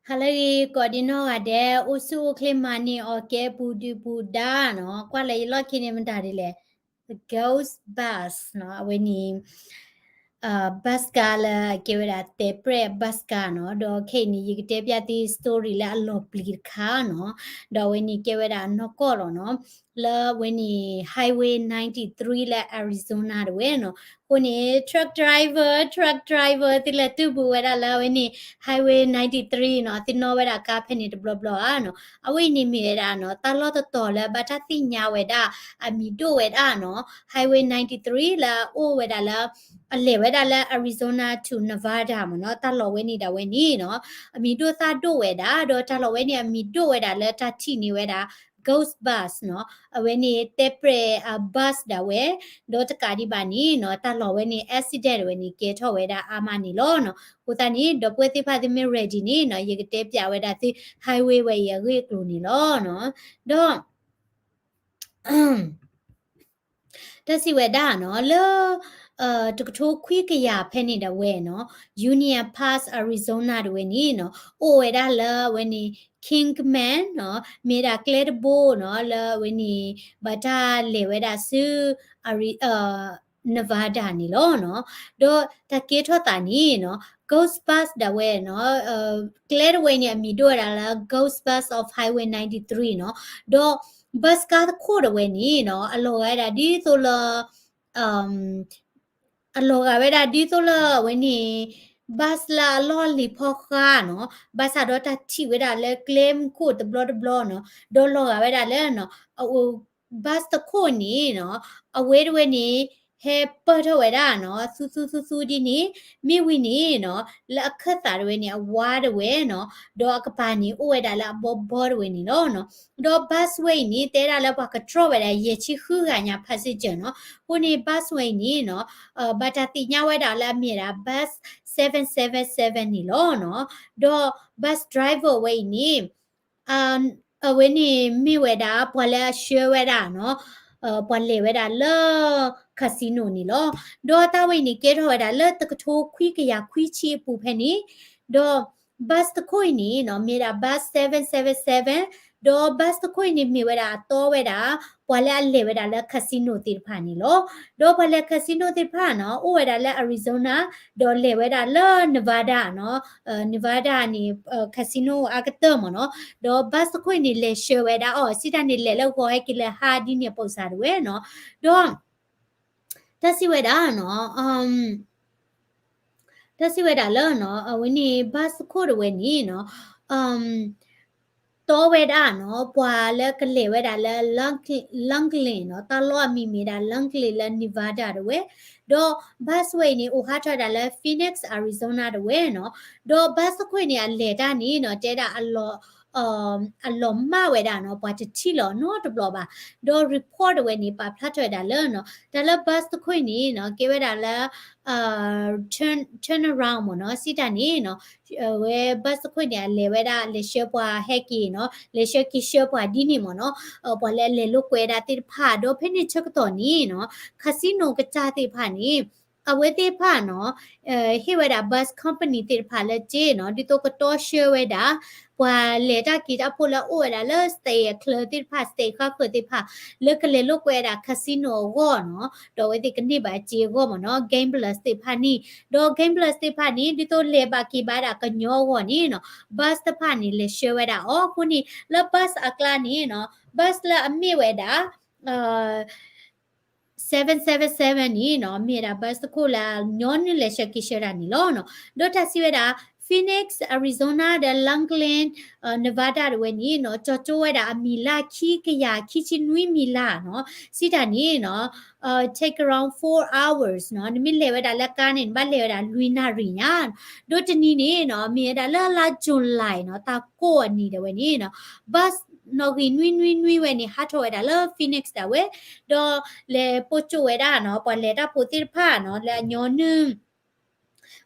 ဟါလၢအဂ့ၤ ကိးဒံနီၢ်ဂၤဒဲး အိၣ်ဆူၣ်အိၣ်ချ့မၤန့ၢ်အီၤကဲပူၤဒုးပူၤဒါနီၤ, ကွၢ်လၢယလီၢ်ခံန့ၣ်မတၤဒ်လဲၣ်, the ghost bus နီၤ, အဝဲန့ၣ် bus ကားလၢအကဲဝဲဒၣ်တဲးပြဲး bus ကားနီၤ, ဒီးခဲအံၤန့ၣ် ယကတဲပျးသု story လၢအလီၤပျံၤတခါနီၤ, ဒီးအဝဲန့ၣ်ကဲဝဲဒၣ်အနီၢ်ကီၢ်လီၤနီၤ, လၢအဝဲန့ၣ် Highway ninety-three လၢ Arizona တဝဲနီၤ, အဃိန့ၣ် truck driver, truck driver သုလဲၤတုၤဘူးဝဲဒၣ်လၢအဝဲန့ၣ် Highway ninety-three နီၤ, သုနီၣ်ဝဲဒၣ်ကါဖဲန့ၣ်တဘျီဘျီဧါနီၤ, အဝဲအံၤန့ၣ်မ့ၢ်ဝဲဒၣ်နီၤ တၢ်လီၢ်တတီၤလၢဘၣ်တၢ်သ့ၣ်ညါဝဲဒၣ် အမံၤဒိၣ်ဝဲဒၣ်နီၤ, Highway ninety-three လၢအအိၣ်ဝဲဒၣ်လၢ အလဲၤဝဲဒၣ်လၢ Arizona to Nevada မ့ၢ်နီၤ, တၢ်လီၢ်ဝဲန့ၣ်ဒၣ်ဝဲန့ၣ်နီၤ, အမံၤဒိၣ်သၣ်ဒိၣ်ဝဲဒၣ်, ဒီးတၢ်လီၢ်ဝဲန့ၣ်အမံၤဒိၣ်ဝဲဒၣ်လၢတၢ်ထံၣ်န့ၢ်ဝဲဒၣ် ghost bus နီၤ, အဝဲန့ၣ်တဲးပြဲးအ bus ဒၣ်ဝဲ, ဒီးတကးဒံးဘၣ်န့ၣ်နီၤ တၢ်လီၢ်ဝဲန့ၣ် accident ဝဲန့ၣ်ကဲထီၣ်ဝဲဒၣ်အါမးန့ၣ်လီၤနီၤ, အဃိသတးန့ၣ် ဒီပုၢ်ဝဲၢ်သ့ၣ်တဖၣ်သုမ့ၢ် ready န့ၣ်နီၤ ယကတဲပျးဝဲဒၣ်သု highway ဝဲအံၤအဂ့ၢ်အကျိၤန့ၣ်လီၤနီၤ, ဒီး တၢ်စံးဝဲဒၣ်နီၤ လၢ တကထိခွံကယၤဖဲန့ၣ်ဒၣ်ဝဲနီၤ Union Pass Arizona တဝဲန့ၣ်နီၤ အိၣ်ဝဲဒၣ်လၢအဝဲန့ၣ် Kingman နီၤ မ့ၢ်ဒၣ်ကျဲတဘိနီၤ လၢအဝဲန့ၣ် ဘၣ်တၢ်လဲၤဝဲဒၣ်ဆူ Nevada န့ၣ်လီၤနီၤ, ဒီးတၢ်ကဲထီၣ်သးန့ၣ်နီၤ ghost bus ဒၣ်ဝဲနီၤ ကျဲတဝဲန့ၣ် အမံၤဒိၣ်ဝဲဒၣ်လၢ Ghost Bus of Highway ninety-three နီၤ, ဒီး bus ကားတခိၣ်တဝဲန့ၣ်နီၤ အလီၤဂာ်ဝဲဒၣ်ဒ်သိးလၢ အလီၤဂာ်ဝဲဒၣ်ဒ်သိးလၢအဝဲန့ၣ် bus လၢအလီၢ်လံၤဖီဃါနီၤ, ဘၣ်ဆၣ်ဒီးတၢ်ထံၣ်ဝဲဒၣ်လၢကျဲမုၢ်ခိၣ်တဘျီတဘျီနီၤ, ဒီးလီၤဂာ်ဝဲဒၣ်လၢ bus တခိၣ်န့ၣ်နီၤ အဝဲတဝဲန့ၣ် ဟဲပၢၢ်ထီၣ်ဝဲဒၣ်နီၤ သူသူသူသူဒ်န့ၣ်, မ့ၢ်ဝံၤန့ၣ်နီၤ လၢအခၢၣ်သးတဝဲန့ၣ် အဝါတဝဲနီၤ, ဒီးအကပၤန့ၣ် အိၣ်ဝဲဒၣ်လၢအဘီဘီတဝဲန့ၣ်လီၤနီၤ, ဒီး bus ဝဲအံၤန့ၣ် တဲဒၣ်လၢပှၤကတြီၢ်ဝဲဒၣ် ယဲၢ်ဆံဃုဂၤညါ passenger နီၤ, အဃိန့ၣ် bus ဝဲအံၤန့ၣ်နီၤ ဘၣ်တၢ်သ့ၣ်ညါဝဲဒၣ်လၢအမ့ၢ်ဝဲဒၣ် bus seven seven seven န့ၣ်လီၤနီၤ, ဒီး bus driver ဝဲအံၤန့ၣ် အဝဲန့ၣ်မ့ၢ်ဝဲဒၣ်ပှၤလၢအဆှၢဝဲဒၣ်နီၤ, ပှၤလဲၤဝဲဒၣ်လၢ casino န့ၣ်လီၤ, ဒီးတၢ်ဝဲအံၤန့ၣ် ကဲထီၣ်ဝဲဒၣ်လၢတကထိခွံကယၤခွံဆံအပူၤဖဲန့ၣ်, ဒီး bus တခိၣ်အံၤန့ၣ်နီၤ မ့ၢ်ဝဲဒၣ် bus seven seven seven, ဒီး bus တခိၣ်အံၤန့ၣ်မ့ၢ်ဝဲဒၣ်အတီဝဲဒၣ် ပှၤလၢအလဲၤဝဲဒၣ်လၢ casino သ့ၣ်တဖၣ်န့ၣ်လီၤ, ဒီးပှၤလဲၤ casino သ့ၣ်တဖၣ်နီၤ အိၣ်ဝဲဒၣ်လၢ Arizona ဒီးလဲၤဝဲဒၣ်လၢ Nevada နီၤ, Nevada န့ၣ် casino အါကတၢၢ်မ့ၢ်နီၤ, ဒီး bus တခိၣ်အံၤန့ၣ် လဲၤဆှၢဝဲဒၣ်အီၤ စံးတၢ်န့ၣ်လဲၤလၢဂီၤဟဲက့ၤလၢဟါဒ်န့ၣ်အပိာ်စၢ်တဝဲနီၤ, ဒီး တၢ်စံးဝဲဒၣ်နီၤ တၢ်စံးဝဲဒၣ်လၢနီၤ အဝဲန့ၣ် bus တခိၣ်တဝဲန့ၣ်နီၤ တီဝဲဒၣ်နီၤ ပှၤလၢကလဲၤဝဲဒၣ်လၢ Lakeland နီၤ, တၢ်လီၢ်အမံၤမ့ၢ်ဒၣ် Lakeland လၢ Nevada တဝဲ, ဒီး bus ဝဲအံၤန့ၣ် အိၣ်ဟးထီၣ်ဝဲဒၣ်လၢ Phoenix Arizona တဝဲနီၤ, ဒီး bus တခိၣ်အံၤန့ၣ် အလဲၤတၢ်န့ၣ်နီၤ တဲဒၣ် အလီၤမၢ်ဝဲဒၣ်နီၤ ပှၤတထံၣ်လီၤနီတဘျီဘၣ်, ဒီး report တဝဲန့ၣ် ပာ်ဖျါထီၣ်ဝဲဒၣ်လၢနီၤ တၢ်လၢ bus တခိၣ်အံၤန့ၣ်နီၤ ကဲဝဲဒၣ်လၢ turn turn around မ့ၢ်နီၤ, စံးတၢ်န့ၣ်နီၤ အဝဲ bus တခိၣ်န့ၣ် အလဲၤဝဲဒၣ် လဲၤဆှၢပှၤဟဲက့ၤနီၤ, လဲၤဆှၢက့ၤဆှၢပှၤဒ်န့ၣ်မ့ၢ်နီၤ, ပှၤလၢအလဲၤလိာ်ကွဲဒၣ်သ့ၣ်တဖၣ် ဒီးဖဲန့ၣ်ဆၢကတီၢ်န့ၣ်နီၤ casino ကစၢ်သ့ၣ်တဖၣ်န့ၣ် အဝဲသ့ၣ်တဖၣ်နီၤ ဟ့ၣ်ဝဲဒၣ် bus company သ့ၣ်တဖၣ်လၢစ့နီၤ ဒ်သိးကတီဆှၢဝဲဒၣ် ပှၤလဲၤတၢ်က့ၤတၢ်ဖိလၢအအိၣ်ဝဲဒၣ်လၢ state အချၢသ့ၣ်တဖၣ် state ဃါဃၢၤသ့ၣ်တဖၣ် လၢကလဲၤလိာ်ကွဲဒၣ် casino အဂီၢ်နီၤ, ဒီးအဝဲသ့ၣ်ကန့ၢ်ဘၣ်စ့အဂီၢ်မ့ၢ်နီၤ, gamblers သ့ၣ်တဖၣ်န့ၣ်, ဒီး gamblers သ့ၣ်တဖၣ်န့ၣ် ဒ်သိးလဲၤဘၣ်က့ၤဘၣ်ဒၣ်ကညီအဂီၢ်န့ၣ်နီၤ, bus တဖၣ်န့ၣ် လဲၤဆှၢဝဲဒၣ်အီၤ, အဃိန့ၣ် လၢ bus အကျါန့ၣ်နီၤ, bus လၢအမ့ၢ်ဝဲဒၣ် seven seven seven န့ၣ်နီၤ မ့ၢ်ဝဲဒၣ် bus တခိၣ်လၢညီနုၢ်လဲၤဆှၢက့ၤဆှၢဒၣ်န့ၣ်လီၤနီၤ. ဒီးတၢ်စံးဝဲဒၣ် Phoenix Arizona ဒီး Lakeland Nevada တဝဲန့ၣ်နီၤ ကၠီၤကၠိဝဲဒၣ်အမံၤလၢခံကယၤခံဆံနွံမံၤလၢ်နီၤ, စံးတၢ်န့ၣ်နီၤ take around four hours နီၤ, နမ့ၢ်လဲၤဝဲဒၣ်လၢကါန့ၣ် နဘၣ်လဲၤဝဲဒၣ်လွံၢ်နၣ်ရံၣ်ညါ, ဒီးတနံၤန့ၣ်နီၤ မ့ၢ်ဝဲဒၣ်လၢလါ July နီၤ တၢ်ကိၢ်အနံၤဒၣ်ဝဲန့ၣ်နီၤ bus နီၣ်ဂံၢ်နွံနွံနွံဝဲန့ၣ် ဟးထီၣ်ဝဲဒၣ်လၢ Phoenix ဒၣ်ဝဲ, ဒီးလဲၤပိာ်ကၠိဝဲဒၣ်နီၤ ပှၤလဲၤတၢ်ဖိသ့ၣ်တဖၣ်နီၤ လၢအညီနုၢ်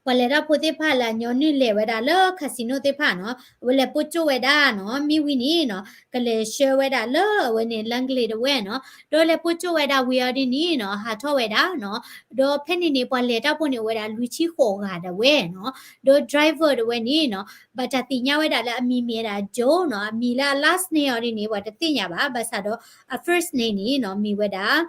ပှၤလဲၤတၢ်ဖိသ့ၣ်တဖၣ်လၢအညီနုၢ်လဲၤဝဲဒၣ်လၢ casino သ့ၣ်တဖၣ်နီၤ, အဝဲလဲၤပိၢ်ကၠိၣ်ဝဲဒၣ်နီၤ, မ့ၢ်ဝံၤန့ၣ်နီၤ ကလဲၤဆှၢဝဲဒၣ်လၢအဝဲန့ၣ် Langley တဝဲနီၤ, ဒီးလဲၤပိၢ်ကၠိၣ်ဝဲဒၣ်ဝံၤအီၤဒ်န့ၣ်နီၤ ဟးထီၣ်ဝဲဒၣ်နီၤ, ဒီးဖဲန့ၣ်န့ၣ် ပှၤလဲၤတၢ်ဖိန့ၣ်အိၣ်ဝဲဒၣ်လွံၢ်ဆံဃိးဂၤဒၣ်ဝဲနီၤ, ဒီး driver တဝဲန့ၣ်နီၤ ဘၣ်တၢ်သ့ၣ်ညါဝဲဒၣ်လၢအမံၤမ့ၢ်ဝဲဒၣ် Joe နီၤ, အမံၤလၢအ last name အီၤဒ်န့ၣ် ပှၤတသ့ၣ်ညါဘၣ်, ဘၣ်ဆၣ်ဒီးအ first name န့ၣ်နီၤ မ့ၢ်ဝဲဒၣ်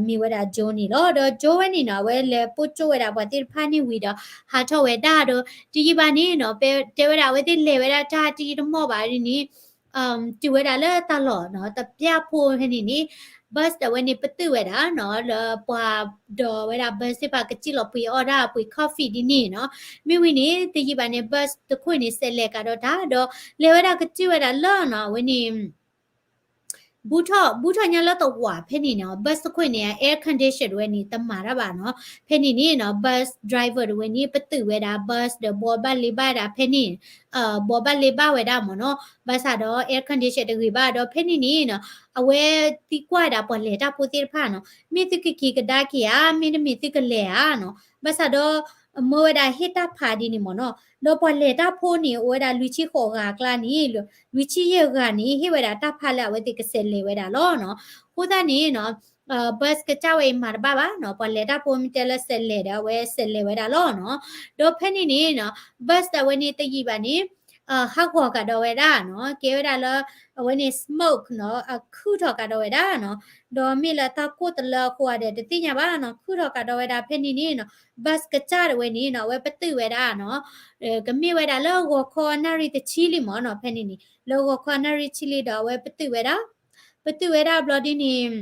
မ့ၢ်ဝဲဒၣ် Joe န့ၣ်လီၤ. ဒီး Joe ဝဲန့ၣ်နီၤ အဝဲလဲၤပိၢ်ကၠိၣ်ဝဲဒၣ်ပှၤသ့ၣ်တဖၣ်န့ၣ်ဝံၤဒီး ဟးထီၣ်ဝဲဒၣ်ဒီး တယံာ်ဘၣ်န့ၣ်နီၤ တဲဝဲဒၣ်အဝဲသ့ၣ်လဲၤဝဲဒၣ်တၢ်တယံာ်တမီၢ်ဘၣ်ဒ်န့ၣ် တုၤဝဲဒၣ်လၢတၢ်လီၢ်နီၤ တပျၢ်ဖိဖဲန့ၣ်န့ၣ် bus ဒၣ်ဝဲန့ၣ် ပတုာ်ဝဲဒၣ်နီၤ လၢပှၤဒီးဝဲဒၣ် bus သ့ၣ်တဖၣ်ကစံၣ်လီၤပှ့ၤအီၣ်ဒၣ်ပှ့ၤ coffee ဒ်န့ၣ်နီၤ, မ့ၢ်ဝံၤန့ၣ် တယံာ်ဘၣ်န့ၣ် bus တခိၣ်န့ၣ် စဲးလဲၤကဒီးတၢ် ဒီးလဲၤဝဲဒၣ်ကတုာ်ဝဲဒၣ်လၢနီၤ အဝဲန့ၣ် ဘူးထီၣ် ဘူးထီၣ်ညါလၢတဝာ်ဖဲန့ၣ်နီၤ bus တခိၣ်န့ၣ် air condition တဝဲန့ၣ် တမၤတၢ်ဘၣ်နီၤ, ဖဲန့ၣ်န့ၣ်နီၤ bus driver တဝဲန့ၣ် ပတုာ်ဝဲဒၣ် bus ဒီးဘှီဘၣ်လ့ဘၣ်ဒၣ်ဖဲန့ၣ် ဘှီဘၣ်လ့ဘၣ်ဝဲဒၣ်မ့ၢ်နီၤ, ဘၣ်ဆၣ်ဒီး air condition တဂ့ၤဘၣ်ဒီး ဖဲန့ၣ်န့ၣ်နီၤ အဝဲသံကွၢ်ဝဲဒၣ်ပှၤလဲၤတၢ်ဖိသ့ၣ်တဖၣ်နီၤ မ့ၢ်သုကက့ၤကဒါက့ၤဧါ မ့တမ့ၢ်သုကလဲၤဧါနီၤ, ဘၣ်ဆၣ်ဒီး မၢဝဲဒၣ်ဟ့ၣ်တၢ်ဖးဒ်န့ၣ်မ့ၢ်နီၤ, ဒီးပှၤလဲၤတၢ်ဖိန့ၣ် အိၣ်ဝဲဒၣ်လွံၢ်ဆံဃိးဂၤအကျါန့ၣ် လွံၢ်ဆံယဲၢ်ဂၤန့ၣ် ဟ့ၣ်ဝဲဒၣ်တၢ်ဖးလၢအဝဲသ့ၣ်ကစဲးလဲၤဝဲဒၣ်လီၤနီၤ, အဃိသတးန့ၣ်နီၤ bus ကစၢ်ဝဲအံၤမၤတဘၣ်ဘၣ်နီၤ, ပှၤလဲၤတၢ်ဖိမ့ၢ်တဲလၢစဲးလဲၤဒီး အဝဲစဲးလဲၤဝဲဒၣ်လီၤနီၤ, ဒီးဖဲန့ၣ်န့ၣ်နီၤ bus အဝဲန့ၣ်တယံာ်ဘၣ်န့ၣ် ဟးဂီၤကဒီးဝဲဒၣ်နီၤ, ကဲဝဲဒၣ်လၢ အဝဲန့ၣ် smoke နီၤ အခုၣ်ထီၣ်ကဒီးဝဲဒၣ်နီၤ, ဒီးမ့ၢ်လၢတၢ်ကိၢ်တလၢအဃိဒီး တသ့ၣ်ညါဘၣ်နီၤ, ခုၣ်ထီၣ်ကဒီးဝဲဒၣ်ဖဲန့ၣ်န့ၣ်နီၤ, bus ကစၢ်တဝဲန့ၣ်နီၤ အဝဲပတုာ်ဝဲဒၣ်နီၤ, ကမ့ၢ်ဝဲဒၣ်လၢဂီၤခီနၣ်ရံၣ်တဆံလံမ့ၢ်နီၤ, ဖဲန့ၣ်န့ၣ် လၢဂီၤခီနၣ်ရံၣ်တဆံလံဒီး အဝဲပတုာ်ဝဲဒၣ်, ပတုာ်ဝဲဒၣ်ဘျီဒ်န့ၣ်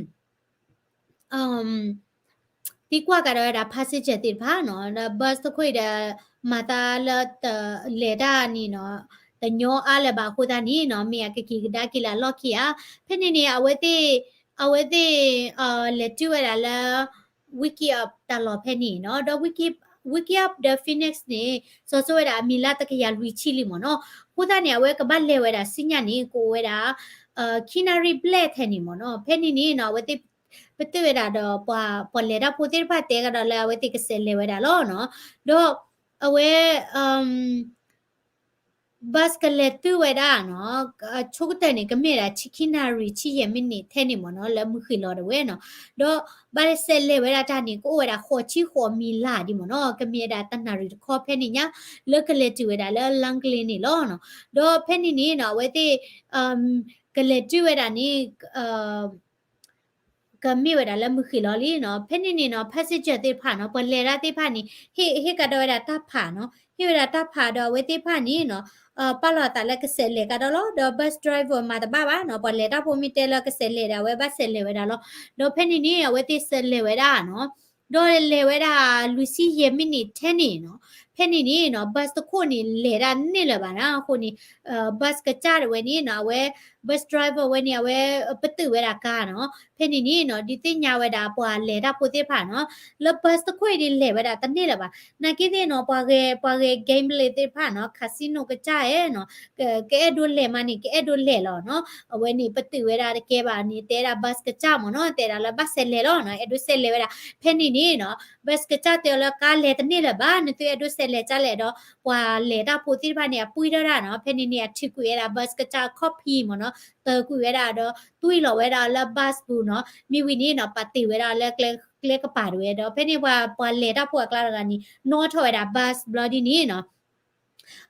သံကွၢ်ကဒီးဝဲဒၣ် passenger သ့ၣ်တဖၣ်နီၤ, ဒီး bus တခိၣ်အံၤဒီး မၤသးလၢတလဲၤတၢ်န့ၣ်နီၤ, တညီအါလၢၤဘၣ်အဃိသတးန့ၣ်နီၤ, မ့ၢ်အကက့ၤကဒါက့ၤလၢအလီၢ်ခံဧါ, ဖဲန့ၣ်န့ၣ် အဝဲသ့ၣ် အဝဲသ့ၣ် လဲၤတုၤဝဲဒၣ်လၢ Wickeup တၢ်လီၢ်ဖဲန့ၣ်နီၤ, ဒီး Wickeup ဒီး Phoenix န့ၣ် စီၤစိဝဲဒၣ်အမံၤလၢတကယၤလွံၢ်ဆံလံမ့ၢ်နီၤ, အဃိသတးန့ၣ် အဝဲကဘၣ်လဲၤဝဲဒၣ်ဆူညါန့ၣ် ကအိၣ်ဝဲဒၣ် ခံနၣ်ရံၣ်ဘျဲၣ်ထဲန့ၣ်မ့ၢ်နီၤ, ဖဲန့ၣ်န့ၣ်နီၤ အဝဲသ့ၣ် ပတုာ်ဝဲဒၣ်ဒီး ပှၤလဲၤတၢ်ဖိသ့ၣ်တဖၣ်တဲကဒီးလၢအဝဲသ့ၣ်ကစဲးလဲၤဝဲဒၣ်လီၤနီၤ, ဒီးအဝဲ bus ကလဲၤတုၤဝဲဒၣ်နီၤ, ဆိကတၢၢ်န့ၣ် ကမ့ၢ်ဒၣ်ဆံခံနၣ်ရံၣ်ဆံယဲၢ်မံးနံးထဲန့ၣ်မ့ၢ်နီၤ, လၢမုၢ်ဃ့ၢ်လီၤတဝဲနီၤ, ဒီးဘၣ်စဲးလဲၤဝဲဒၣ်တၢ်န့ၣ် ကအိၣ်ဝဲဒၣ်ဃိးဆံဃိးမံၤလၢ်ဒ်မ့ၢ်နီၤ, ကမ့ၢ်ဒၣ်တနၣ်ရံၣ်တခီဖဲန့ၣ်ညါ, လၢကလဲၤတုၤဝဲဒၣ်လၢ Langley န့ၣ်လီၤနီၤ, ဒီးဖဲန့ၣ်န့ၣ်နီၤ အဝဲသ့ၣ် ကလဲၤတုၤဝဲဒၣ်န့ၣ် ကမ့ၢ်ဝဲဒၣ်လၢမုၢ်ဃ့ၢ်လီၤလံနီၤ, ဖဲန့ၣ်န့ၣ်နီၤ passenger သ့ၣ်တဖၣ်နီၤ ပှၤလဲၤတၢ်သ့ၣ်တဖၣ်န့ၣ် ဟ့ၣ် ဟ့ၣ်ကဒီးဝဲဒၣ်တၢ်ဖးနီၤ, ဟ့ၣ်ဝဲဒၣ်တၢ်ဖးဒီးအဝဲသ့ၣ်တဖၣ်န့ၣ်နီၤ ပာ်လီၤအသးလၢကစဲးလဲၤကဒီးလီၤ, ဒီး bus driver မၤတဘၣ်ဘၣ်နီၤ, ပှၤလဲၤတၢ်ဖိမ့ၢ်တဲလၢကစဲးလဲၤဒီး အဝဲဘၣ်စဲးလဲၤဝဲဒၣ်လီၤ, ဒီးဖဲန့ၣ်န့ၣ် အဝဲသ့ၣ်စဲးလဲၤဝဲဒၣ်နီၤ, ဒီးလဲၤဝဲဒၣ်လွံၢ်ဆံယဲၢ်မံးနံးထဲန့ၣ်နီၤ, ဖဲန့ၣ်န့ၣ်နီၤ bus တခိၣ်န့ၣ် လဲၤတၢ်တန့ၢ်လၢၤဘၣ်နီၤ, အဃိန့ၣ် bus ကစၢ်တဝဲန့ၣ်နီၤ အဝဲ bus driver ဝဲန့ၣ် အဝဲပတုာ်ဝဲဒၣ်ကါနီၤ, ဖဲန့ၣ်န့ၣ်နီၤ ဒုးသ့ၣ်ညါဝဲဒၣ်ပှၤလဲၤတၢ်ဖိသ့ၣ်တဖၣ်နီၤ, လၢ bus တခိၣ်အံၤန့ၣ် လဲၤဝဲဒၣ်တန့ၢ်လၢၤဘၣ်, နာ်က့သ့ၣ်နီၤ ပှၤဂဲၤ ပှၤဂဲၤ gambling သ့ၣ်တဖၣ်နီၤ casino ကစၢ်ဧဲနီၤ ကအဲၣ်ဒိးလဲၤမးန့ၣ် ကအဲၣ်ဒိးလဲၤလီၤနီၤ, အဝဲန့ၣ် ပတုာ်ဝဲဒၣ်တကဲဘၣ်န့ၣ် တဲဒၣ် bus ကစၢ်မ့ၢ်နီၤ တဲဒၣ်လၢဘၣ်စဲးလဲၤလီၤနီၤ အဲၣ်ဒိးစဲးလဲၤဝဲဒၣ်, ဖဲန့ၣ်န့ၣ်နီၤ bus ကစၢ်တဲအီၤလၢကါလဲၤတန့ၢ်လၢၤဘၣ် နသုအဲၣ်ဒိးစဲးလဲၤကၢ်လဲၣ်ဒီး ပှၤလဲၤတၢ်ဖိသ့ၣ်တဖၣ်န့ၣ် အပှံၢ်ထီၣ်တၢ်နီၤ, ဖဲန့ၣ်န့ၣ် အထုးကွံာ်ဝဲဒၣ် bus ကစၢ် copy မ့ၢ်နီၤ တၢၤကွံာ်ဝဲဒၣ်ဒီး တွံၢ်လီၤဝဲဒၣ်လၢ bus ပူၤနီၤ, မ့ၢ်ဝံၤန့ၣ်နီၤ ပာ်တ့ၢ်ဝဲဒၣ်လၢကျဲကပၤတဝဲဒီး ဖဲန့ၣ်ပှၤ ပှၤလဲၤတၢ်ဖိအကျါတဂၤန့ၣ် နီၣ်ထီၣ်ဝဲဒၣ် bus ဘျီဒ်န့ၣ်နီၤ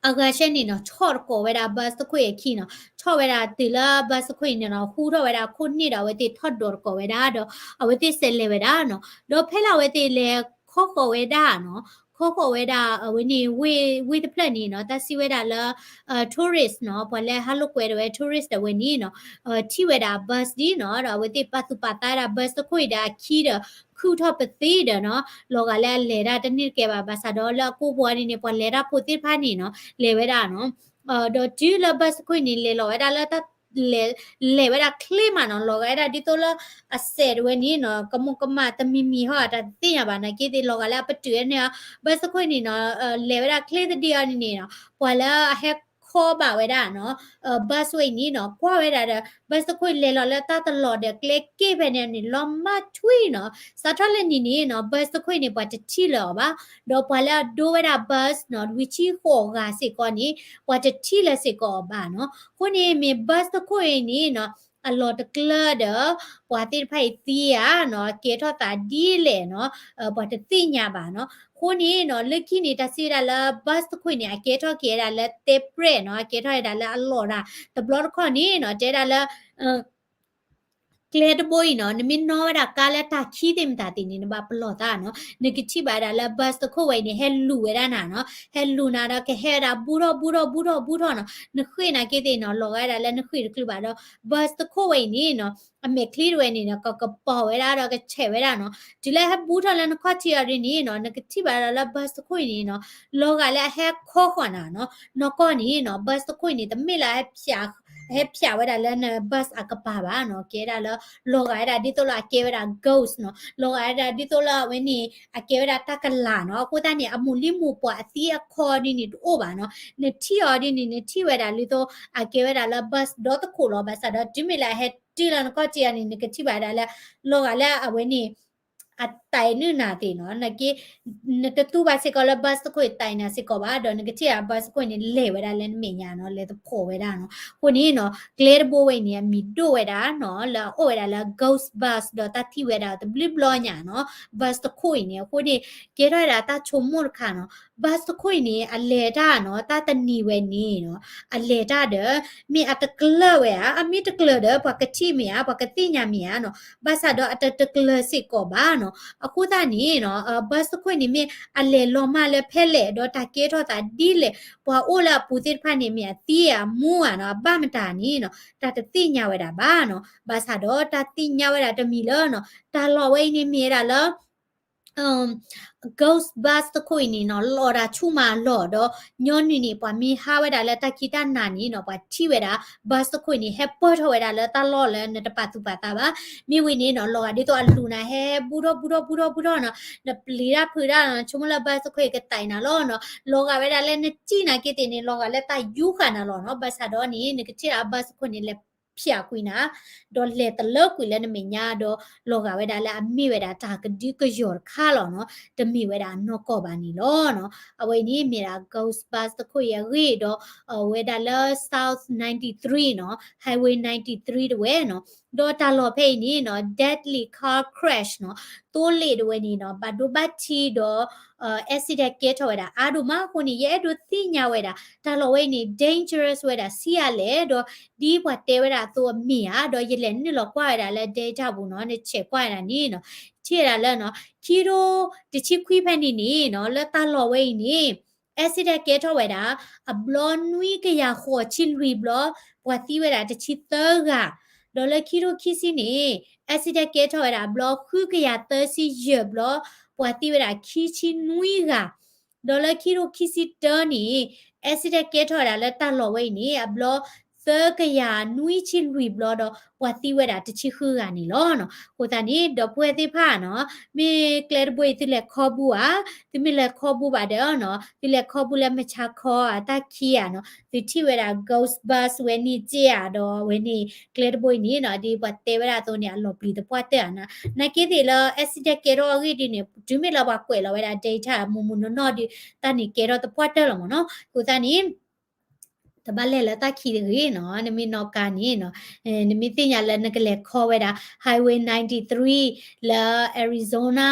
အဂၤဆဲန့ၣ်နီၤ ဆီၣ်တကိးဝဲဒၣ် bus တခိၣ်အခံနီၤ, ဆီၣ်ဝဲဒၣ်တုၤလၢ bus တခိၣ်အံၤန့ၣ်နီၤ ဟူထီၣ်ဝဲဒၣ်အခိၣ်န့ၣ်ဒီး အဝဲသ့ၣ်ထီၣ်ဒိးတကိးဝဲဒၣ်ဒီး အဝဲသ့ၣ်စဲးလဲၤဝဲဒၣ်နီၤ, ဒီးဖဲလၢအဝဲသ့ၣ်လဲၤခီဃီၤဝဲဒၣ်နီၤ, ခီဃီၤဝဲဒၣ်အဝဲန့ၣ် ဝ့ၢ်တဖျၢၣ်န့ၣ်နီၤ တၢ်စံးဝဲဒၣ်လၢ tourist နီၤ ပှၤလၢဟးလိာ်ကွဲတဝဲ tourist တဝဲန့ၣ်နီၤ ထံၣ်ဝဲဒၣ် bus ဒ်နီၤ ဒီးအဝဲသ့ၣ်ပာ်သူၣ်ပာ်သးဝဲဒၣ် bus တခိၣ်အံၤဒီးအခံဒီး ခုၣ်ထီၣ်ပသံဒီးနီၤ လီၤဂာ်လၢအလဲၤတၢ်တန့ၢ်တကဲဘၣ် ဘၣ်ဆၣ်ဒီးလၢအကိာ်ပူၤန့ၣ်န့ၣ် ပှၤလဲၤတၢ်ဖိသ့ၣ်တဖၣ်န့ၣ်နီၤ လဲၤဝဲဒၣ်နီၤ ဒီးတုၤလၢ bus တခိၣ်အံၤန့ၣ် လဲၤလီၤဝဲဒၣ်လၢတၢ် လဲၤ လဲၤဝဲဒၣ်ချ့မးနီၤ လီၤဂာ်ဝဲဒၣ်ဒ်သိးလၢအစဲးတဝဲန့ၣ်နီၤ ကမူးကမၣ်တမံၤမံၤဟီ တၢ်တသ့ၣ်ညါဘၣ် နာ်က့သ့ၣ် လီၤဂာ်လၢအပတုာ်ဝဲန့ၣ် bus တခိၣ်အံၤန့ၣ်နီၤ လဲၤဝဲဒၣ်ချ့သဒံးအီၤန့ၣ်န့ၣ်နီၤ ပှၤလၢအဟဲ ခီဘၣ်ဝဲဒၣ်နီၤ bus ဝဲအံၤန့ၣ်နီၤ ကွၢ်ဝဲဒၣ်ဒီး bus တခိၣ်အံၤလဲၤလီၤလၢတၢ်တလီၤဒီးကျဲက့ၣ်ဖဲန့ၣ်န့ၣ် လီၤမၢ်ထွံနီၤ. စးထီၣ်လၢနံၤန့ၣ်နီၤ bus တခိၣ်အံၤန့ၣ် ပှၤတထံၣ်လၢၤအီၤဘၣ်, ဒီးပှၤလၢအဒိဝဲဒၣ် bus နီၤ လွံၢ်ဆံဃိးဂၤစ့ၢ်ကီးန့ၣ် ပှၤတထံၣ်လၢၤစ့ၢ်ကီးအီၤဘၣ်နီၤ. အဃိန့ၣ်မ့ၢ် bus တခိၣ်အံၤန့ၣ်နီၤ အလီၢ်တကျၢၢ်ဒီး ပှၤသ့ၣ်တဖၣ်အံၤသံဧါနီၤ အကဲထီၣ်သးဒ်လဲၣ်နီၤ ပှၤတသ့ၣ်ညါဘၣ်နီၤ. အဃိန့ၣ်နီၤ လၢခံန့ၣ် တၢ်စံးဝဲဒၣ်လၢ bus တခိၣ်အံၤန့ၣ် အကဲထီၣ်က့ၤဝဲဒၣ်လၢတဲပြဲၣ်နီၤ အကဲထီၣ်ဝဲဒၣ်လၢအလီၢ်ဒၣ် တဘျီတခီၣ်န့ၣ်နီၤ တဲဒၣ်လၢ ကျဲတဘိအံၤနီၤ နမ့ၢ်နီၣ်ဝဲဒၣ်ကါလၢတၢ်ခံသ့ၣ်မတၤသ့ၣ်န့ၣ် နဘၣ်ပလီၢ်သးနီၤ နကထံၣ်ဘၣ်ဝဲဒၣ်လၢ bus တခိၣ်ဝဲအံၤန့ၣ် ဟဲလူၤဝဲဒၣ်နၤနီၤ ဟဲလူၤနၤဒီးကဟဲဝဲဒၣ်ဘူးထီၣ်ဘူးထီၣ်ဘူးထီၣ်ဘူးထီၣ်နီၤ နဃ့ၢ်နာ်က့သ့ၣ်နီၤ လီၤဂာ်ဝဲဒၣ်လၢနဃ့ၢ်တချုးဘၣ်ဒီး bus တခိၣ်ဝဲအံၤန့ၣ်နီၤ အမဲာ်ချံတဝဲန့ၣ်နီၤ ကကပီၤဝဲဒၣ်ဒီးကဆဲးဝဲဒၣ်နီၤ တုၤလၢဟဲဘူးထီၣ်လၢနခီၣ်ထံးအီၤဒ်န့ၣ်နီၤ နကထံၣ်ဘၣ်ဝဲဒၣ်လၢ bus တခိၣ်အံၤန့ၣ်နီၤ လီၤဂာ်လၢအဟဲခီဃီၤနၤနီၤ နီၢ်ကီၢ်န့ၣ်နီၤ bus တခိၣ်အံၤန့ၣ် တမ့ၢ်လၢ ဟဲဖျးဝဲဒၣ်လၢန bus အကပၤဘၣ်နီၤ ကဲဒၣ်လၢ လီၤဂာ်ဝဲဒၣ်ဒ်သိးလၢအကဲဝဲဒၣ် ghost နီၤ လီၤဂာ်ဝဲဒၣ်ဒ်သိးလၢအဝဲန့ၣ် အကဲဝဲဒၣ်တၢ်ကလၤနီၤ အဃိသတးန့ၣ် အမိၢ်လံမိၢ်ပှၢ်အသံအခီဒ်န့ၣ်တအိၣ်ဘၣ်နီၤ နထံၣ်အီၤဒ်န့ၣ် နထံၣ်ဝဲဒၣ်ဒ်သိး အကဲဝဲဒၣ်လၢ bus ဒီသကိးလီၤ ဘၣ်ဆၣ်ဒီး တုၤမ့ၢ်လၢအဟဲတုၤလၢနခီၣ်ထံးအီၤန့ၣ် နကထံၣ်ဘၣ်ဝဲဒၣ်လၢ လီၤဂာ်လၢအဝဲန့ၣ် အတၢ်အံၤနုၢ်နၤသ့ၣ်နီၤ နက့ နတတူၢ်ဘၣ်စ့ၢ်ကီးလၢ bus တခိၣ်အံၤတၢ်အံၤနၤစ့ၢ်ကီးဘၣ် ဒီးနကထံၣ်အ bus တခိၣ်အံၤန့ၣ် လဲၤဝဲဒၣ်လၢနမဲာ်ညါနီၤ လဲၤသဖှိးဝဲဒၣ်နီၤ အဃိန့ၣ်နီၤ ကျဲတဘိဝဲအံၤန့ၣ် အမံၤဒိၣ်ဝဲဒၣ်နီၤ လၢအအိၣ်ဝဲဒၣ်လၢ ghost bus ဒီးတၢ်ထံၣ်ဝဲဒၣ်တဘျုးဘျီညါနီၤ bus တခိၣ်အံၤန့ၣ် အဃိန့ၣ် ကဲထီၣ်ဝဲဒၣ်တၢ်ဆိကမိၣ်တခါနီၤ bus တခိၣ်အံၤန့ၣ် အလဲၤတၢ်နီၤ တၢ်တနံၤဝဲန့ၣ်နီၤ အလဲၤတၢ်ဒီး မ့ၢ်အတကျၢၢ်ဝဲဧါ အမ့ၢ်တကျၢၢ်ဒီး ပှၤကထံၣ်မ့ၢ်ဧါ ပှၤကသ့ၣ်ညါမ့ၢ်ဧါနီၤ ဘၣ်ဆၣ်ဒီးအတတကျၢၢ်စ့ၢ်ကီးဘၣ်နီၤ အဃိသတးန့ၣ်နီၤ bus တခိၣ်အံၤန့ၣ်မ့ၢ်အလဲၤလီၤမၢ်လၢဖဲလဲၣ် ဒီးတၢ်ကဲထီၣ်သးဒ်လဲၣ် ပှၤအိၣ်လၢအပူၤသ့ၣ်တဖၣ်န့ၣ် မ့ၢ်အသံဧါ အမူဧါနီၤ အဘၣ်မတၤန့ၣ်နီၤ တၢ်တသ့ၣ်ညါဝဲဒၣ်ဘၣ်နီၤ ဘၣ်ဆၣ်ဒီးတၢ်သ့ၣ်ညါဝဲဒၣ်တမံၤလၢနီၤ တၢ်လီၢ်ဝဲအံၤန့ၣ်မ့ၢ်ဝဲဒၣ်လၢ ghost bus တခိၣ်အံၤန့ၣ်နီၤ လီၤဒၣ်ဆူၣ်မးအလီၢ်ဒီး ညီနုၢ်န့ၣ် ပှၤမ့ၢ်ဟးဝဲဒၣ်လၢတၢ်ခံးတၢ်နၤန့ၣ်နီၤ ပှၤထံၣ်ဝဲဒၣ် bus တခိၣ်အံၤန့ၣ် ဟဲပၢၢ်ထီၣ်ဝဲဒၣ်လၢတၢ်လီၢ်လၢနတပာ်သူၣ်ပာ်သးဘၣ်. မ့ၢ်ဝံၤန့ၣ်နီၤ လီၤဂာ်ဒ်သိးအလူၤနၤ ဟဲဘူးထီၣ်ဘူးထီၣ်ဘူးထီၣ်ဘူးထီၣ်နီၤ နပျံၤတၢ်ဖုးတၢ်နီၤ ဆိကမိၣ်လၢ bus တခိၣ်အံၤကတၢ်အံၤနၤလီၤနီၤ လီၤဂာ်ဝဲဒၣ်လၢနစံၣ်နာ်က့သ့ၣ်န့ၣ် လီၤဂာ်လၢတၢ်ယူဃာ်နၤလီၤနီၤ ဘၣ်ဆၣ်ဒီးန့ၣ် နကထံၣ်ဒၣ် bus တခိၣ်န့ၣ် လဲၤဖျးကွံာ်နၤ ဒီးလဲၤတလၢကွံာ်လၢနမဲာ်ညါဒီး လီၤဂာ်ဝဲဒၣ်လၢအမ့ၢ်ဝဲဒၣ်တၢ်ကဒုကယီၤတခါလီၤနီၤ တမ့ၢ်ဝဲဒၣ်နီၢ်ကီၢ်ဘၣ်န့ၣ်လီၤနီၤ အဝဲန့ၣ်မ့ၢ်ဒၣ် ghost bus တခိၣ်အံၤအဂ့ၢ်ဒီး အဝဲဒၣ်လၢ South ninety-three နီၤ Highway ninety-three တဝဲနီၤ ဒီးတၢ်လီၢ်ဖဲအံၤန့ၣ်နီၤ deadly car crash နီၤ သိလ့ၣ်တဝဲန့ၣ်နီၤ ဘၣ်ဒိဘၣ်ထံးဒီး accident ကဲထီၣ်ဝဲဒၣ်အါဒိၣ်မးအဃိန့ၣ် ယအဲၣ်ဒိးသ့ၣ်ညါဝဲဒၣ် တၢ်လီၢ်ဝဲအံၤန့ၣ် dangerous ဝဲဒၣ်ဆံးအါလဲၣ် ဒီးဒ်ပှၤတဲဝဲဒၣ်အသိးအမ့ၢ်ဧါ ဒီးယလဲၤနုာ်လီၤကွၢ်ဝဲဒၣ်လၢ data ပူၤနီၤ နဆဲးကွၢ်ဝဲဒၣ်န့ၣ်နီၤ ထံၣ်ဝဲဒၣ်လၢနီၤ ခံထိတဆံခွံဖဲန့ၣ်န့ၣ်နီၤ လၢတၢ်လီၢ်ဝဲအံၤန့ၣ် accident ကဲထီၣ်ဝဲဒၣ် အဘျီနွံကယၤဃိးဆံလွံၢ်ဘျီ ပှၤသံဝဲဒၣ်တဆံသၢဂၤ ဒီးလၢခံထိခံဆံန့ၣ် accident ကဲထီၣ်ဝဲဒၣ်အဘျီဃုကယၤသၢဆံယဲၢ်ဘျီ ပှၤသံဝဲဒၣ်ခံဆံနွံဂၤ ဒီးလၢခံထိခံဆံတၢန့ၣ် accident ကဲထီၣ်ဝဲဒၣ်လၢတၢ်လီၢ်ဝဲအံၤန့ၣ် အဘျီသၢကယၤနွံဆံလွံၢ်ဘျီဒီး ပှၤသံဝဲဒၣ်တဆံဃုဂၤန့ၣ်လီၤနီၤ. အဃိသတးန့ၣ် ဒီပုၢ်ဝဲၢ်သ့ၣ်တဖၣ်နီၤ မ့ၢ်ကျဲတဘိအံၤ သုလဲၤခီဘူးဧါ, သုမ့ၢ်လဲၤခီဘူးဘၣ်ဒီးနီၤ သုလဲၤခီဘူးလၢမုၢ်ဆါခီဧါ တၢ်ခံးဧါနီၤ သုထံၣ်ဝဲဒၣ် ghost bus ဝဲန့ၣ်က့ဧါ ဒီးအဝဲန့ၣ် ကျဲတဘိအံၤန့ၣ်နီၤ ဒ်ပှၤတဲဝဲဒၣ်အသိးန့ၣ် အလီၤပျံၤသပှၢ်တၢၢ်ဧါနီၤ. နာ်က့သ့ၣ်လၢ accident ကဲထီၣ်အဂ့ၢ်ဒ်န့ၣ် တုၤမ့ၢ်လၢပှၤကွဲးလီၤဝဲဒၣ် data မုၢ်မုၢ်နီၢ်နီၢ်ဒီး တၢ်န့ၣ်ကဲထီၣ်သပှၢ်တၢၢ်လီၤမ့ၢ်နီၤ. အဃိသတးန့ၣ် တဘၣ်လဲၤလၢတၢ်ခံးတဂ့ၤနီၤ, နမ့ၢ်နီၣ်ကါန့ၣ်နီၤ, နမ့ၢ်သ့ၣ်ညါလၢနကလဲၤခီဝဲဒၣ် Highway ninety-three လၢ Arizona,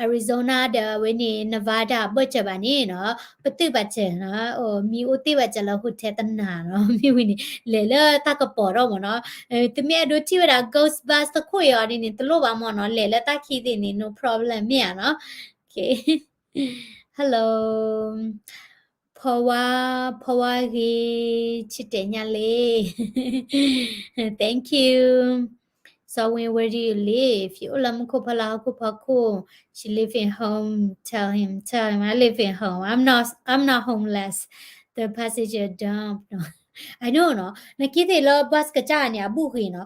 Arizona ဒီးအဝဲန့ၣ် Nevada အဘၢၣ်စၢၤဘၣ်န့ၣ်နီၤ, ပတုာ်ဘၣ်စၢၤနီၤ, မံၤအိၣ်တ့ၢ်ဘၣ်စၢၤလၢ hotel တနၤနီၤ, မ့ၢ်ဝံၤန့ၣ် လဲၤလၢတၢ်ကပီၤထီၣ်မ့ၢ်နီၤ, သုမ့ၢ်အဲၣ်ဒိးထံၣ်ဝဲဒၣ် ghost bus တခိၣ်အံၤအီၤဒ်န့ၣ် တလိၣ်ဘၣ်မ့ၢ်နီၤ, လဲၤလၢတၢ်ခံးသ့ၣ်န့ၣ် no problem မ့ၢ်ဧါနီၤ. Hello. ဖီဝါ, ဖီဝါဂ့ၤ, ဆံတဲာ်ညါလံ. Thank you. စီၤဝ့ၤ where do you live? ယအိၣ်လၢမူခိၣ်ဖီလာ်ဟီၣ်ခိၣ်ဖီခိၣ်. She live in home. Tell him, tell him I live in home. I'm not, I'm not homeless. The passenger dump. I know နီၤ, နက့သ့ၣ်လၢ bus ကစၢ်န့ၣ် အဘူၣ်ဂ့ၤနီၤ,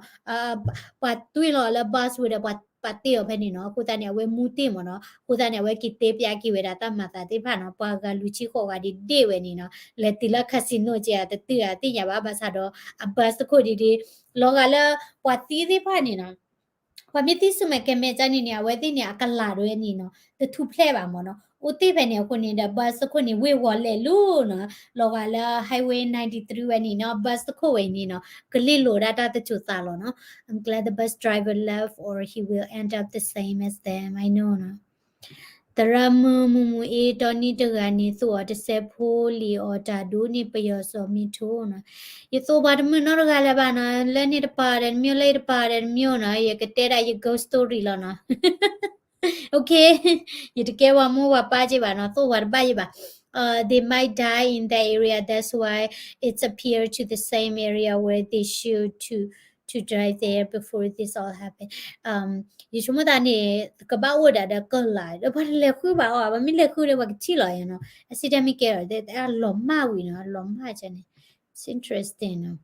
ပှၤတွံၢ်လီၤလၢ bus ဝံၤဒီးပှၤ ပာ်တ့ၢ်အီၤဖဲန့ၣ်နီၤ. အဃိသတးန့ၣ် အဝဲမူတ့ၢ်မ့ၢ်နီၤ. အဃိသတးန့ၣ် အဝဲက့ၤတဲပျးက့ၤဝဲဒၣ်တၢ်မၤသးသ့ၣ်တဖၣ်နီၤ. ပှၤဂၤလွံၢ်ဆံဃိးဂၤဒ်ဒ့ၣ်ဝဲန့ၣ်နီၤ, လဲၤတုၤလၢ casino က့တတုၤဧါ သ့ၣ်ညါဘၣ် ဘၣ်ဆၣ်ဒီး အ bus တခိၣ်ဒ်ဒ် လီၤဂာ်လၢ ပှၤသံသ့ၣ်တဖၣ်န့ၣ်နီၤ ပှၤမ့ၢ်သံဆူမဲာ်ကဲၤမဲာ်ကန့ၣ်န့ၣ် အဝဲသ့ၣ်န့ၣ် အကလၤတဝဲန့ၣ်နီၤ တထူၣ်ဖျဲးဘၣ်မ့ၢ်နီၤ. အိၣ်တ့ၢ်ဖဲန့ၣ်အဃိန့ၣ်ဒီး bus တခိၣ်န့ၣ် ဝ့ၢ်ဝီၤလဲၤလူၤနီၤ, လီၤဂာ်လၢ highway ninety-three ဝဲန့ၣ်နီၤ, bus တခိၣ်ဝဲန့ၣ်နီၤ ကလ့ၢ်လိာ်ဒၣ်တၢ်တစိၤသးလီၤနီၤ. I'm glad the bus driver left or he will end up the same as them. I know နီၤ. သရၣ်မုၣ်မုၢ်မုၢ်အ့ တီနံတဂၤန့ၣ် သိၣ်အီၤတစဲးဖိလံၤအီၤတၢ်ဒိၣ်န့ၣ် ပယီၤစီၤမ့ၢ်ထိနီၤ. ယသိၣ်ပှၤတမုာ်နီတဂၤလၢၤဘၣ်နီၤ, လၢန့ၣ်တပၤဒီးတမံၤ လၢအံၤတပၤဒီးတမံၤနီၤ, ယကတဲဒၣ်ယ ghost story လီၤနီၤ. Okay, ယတကဲပှၤမိၢ်ပှၤပၢ်က့ဘၣ်နီၤ, သိၣ်ပှၤတဘၣ်ယဘၣ်. Uh, they might die in that area, that's why it's appear to the same area where they should to to drive there before this all happen. ယဆိကမိၣ်သးန့ၣ် ကဘၣ်အိၣ်ဒၣ်ဒီးကလၤဒီး ပှၤတလဲၤဃုဘၣ်အီၤ, ပှၤမ့ၢ်လဲၤဃုဒီး ပှၤကထံၣ်လီၤယၤနီၤ. အစံးတၢ်မ့ၢ်ကဲဒီး အလီၤမၢ်ဝံၤနီၤ, အလီၤမၢ်ကန့ၣ် It's interesting နီၤ.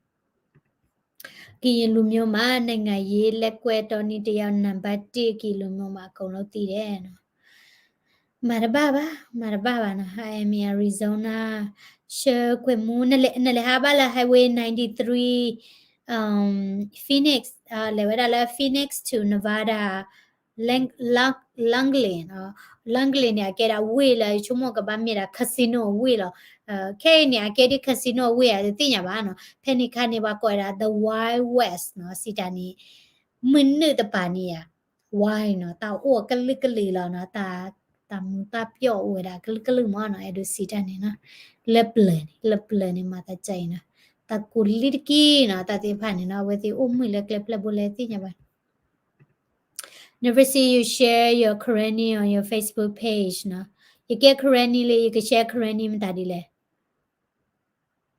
ကရင်လူမျိုးမှာ နိုင်ငံရေးလက်ကွက် တီနံတယောက် နံပါတ်တစ် ကရင်လူမျိုးမှာ အကုန်လုံးသိတယ်နော်. မၤတဘၣ်ဘၣ်, မၤတဘၣ်ဘၣ်နီၤ. I am in Arizona. ရှဲကွဲးမူ နလဲၤဟးဘၣ်လၢ Highway ninety-three, Phoenix, လဲၤဝဲဒၣ်လၢ Phoenix to Nevada, Langley, Langley န့ၣ် အကဲဒၣ်ဝ့ၢ်လၢ ယဆိကမိၣ်ကဘၣ်မ့ၢ်ဒၣ် casino အဝ့ၢ်လီၤ. ခဲအံၤန့ၣ် အကဲဒ် casino အဝ့ၢ်ဧါ တသ့ၣ်ညါဘၣ်နီၤ. ဖဲန့ၣ်ခါန့ၣ် ပှၤကိးဝဲဒၣ် the Wild West နီၤ, စံးတၢ်န့ၣ် မုၢ်နုာ်တပၤန့ၣ်ဧါ wild နီၤ, တၢ်အိၣ်ကလုာ်ကလုာ်လီၤနီၤ, တၢ်မူတၢ်ပျီၣ်အိၣ်ဝဲဒၣ်ကလုာ်ကလုာ်မးနီၤ, အဲၣ်ဒိးစံးတၢ်န့ၣ်နီၤ. လၢပျၢၤန့ၣ် လၢပျၢၤန့ၣ် မၤသးဒ်အံၤနီၤ, တၢ်ကူးလံတက့ၢ်နီၤ, တၢ်သ့ၣ်တဖၣ်န့ၣ်နီၤ, အဝဲသ့ၣ်အိၣ်မုာ်လၢကျဲဖျၢၣ်ဘိလဲၣ်သ့ၣ်ညါဘၣ်. Never see you share your Karenni on your Facebook page နီၤ. ယကဲ Karenni လံ ယက share Karenni မတၤဒ်လဲၣ်.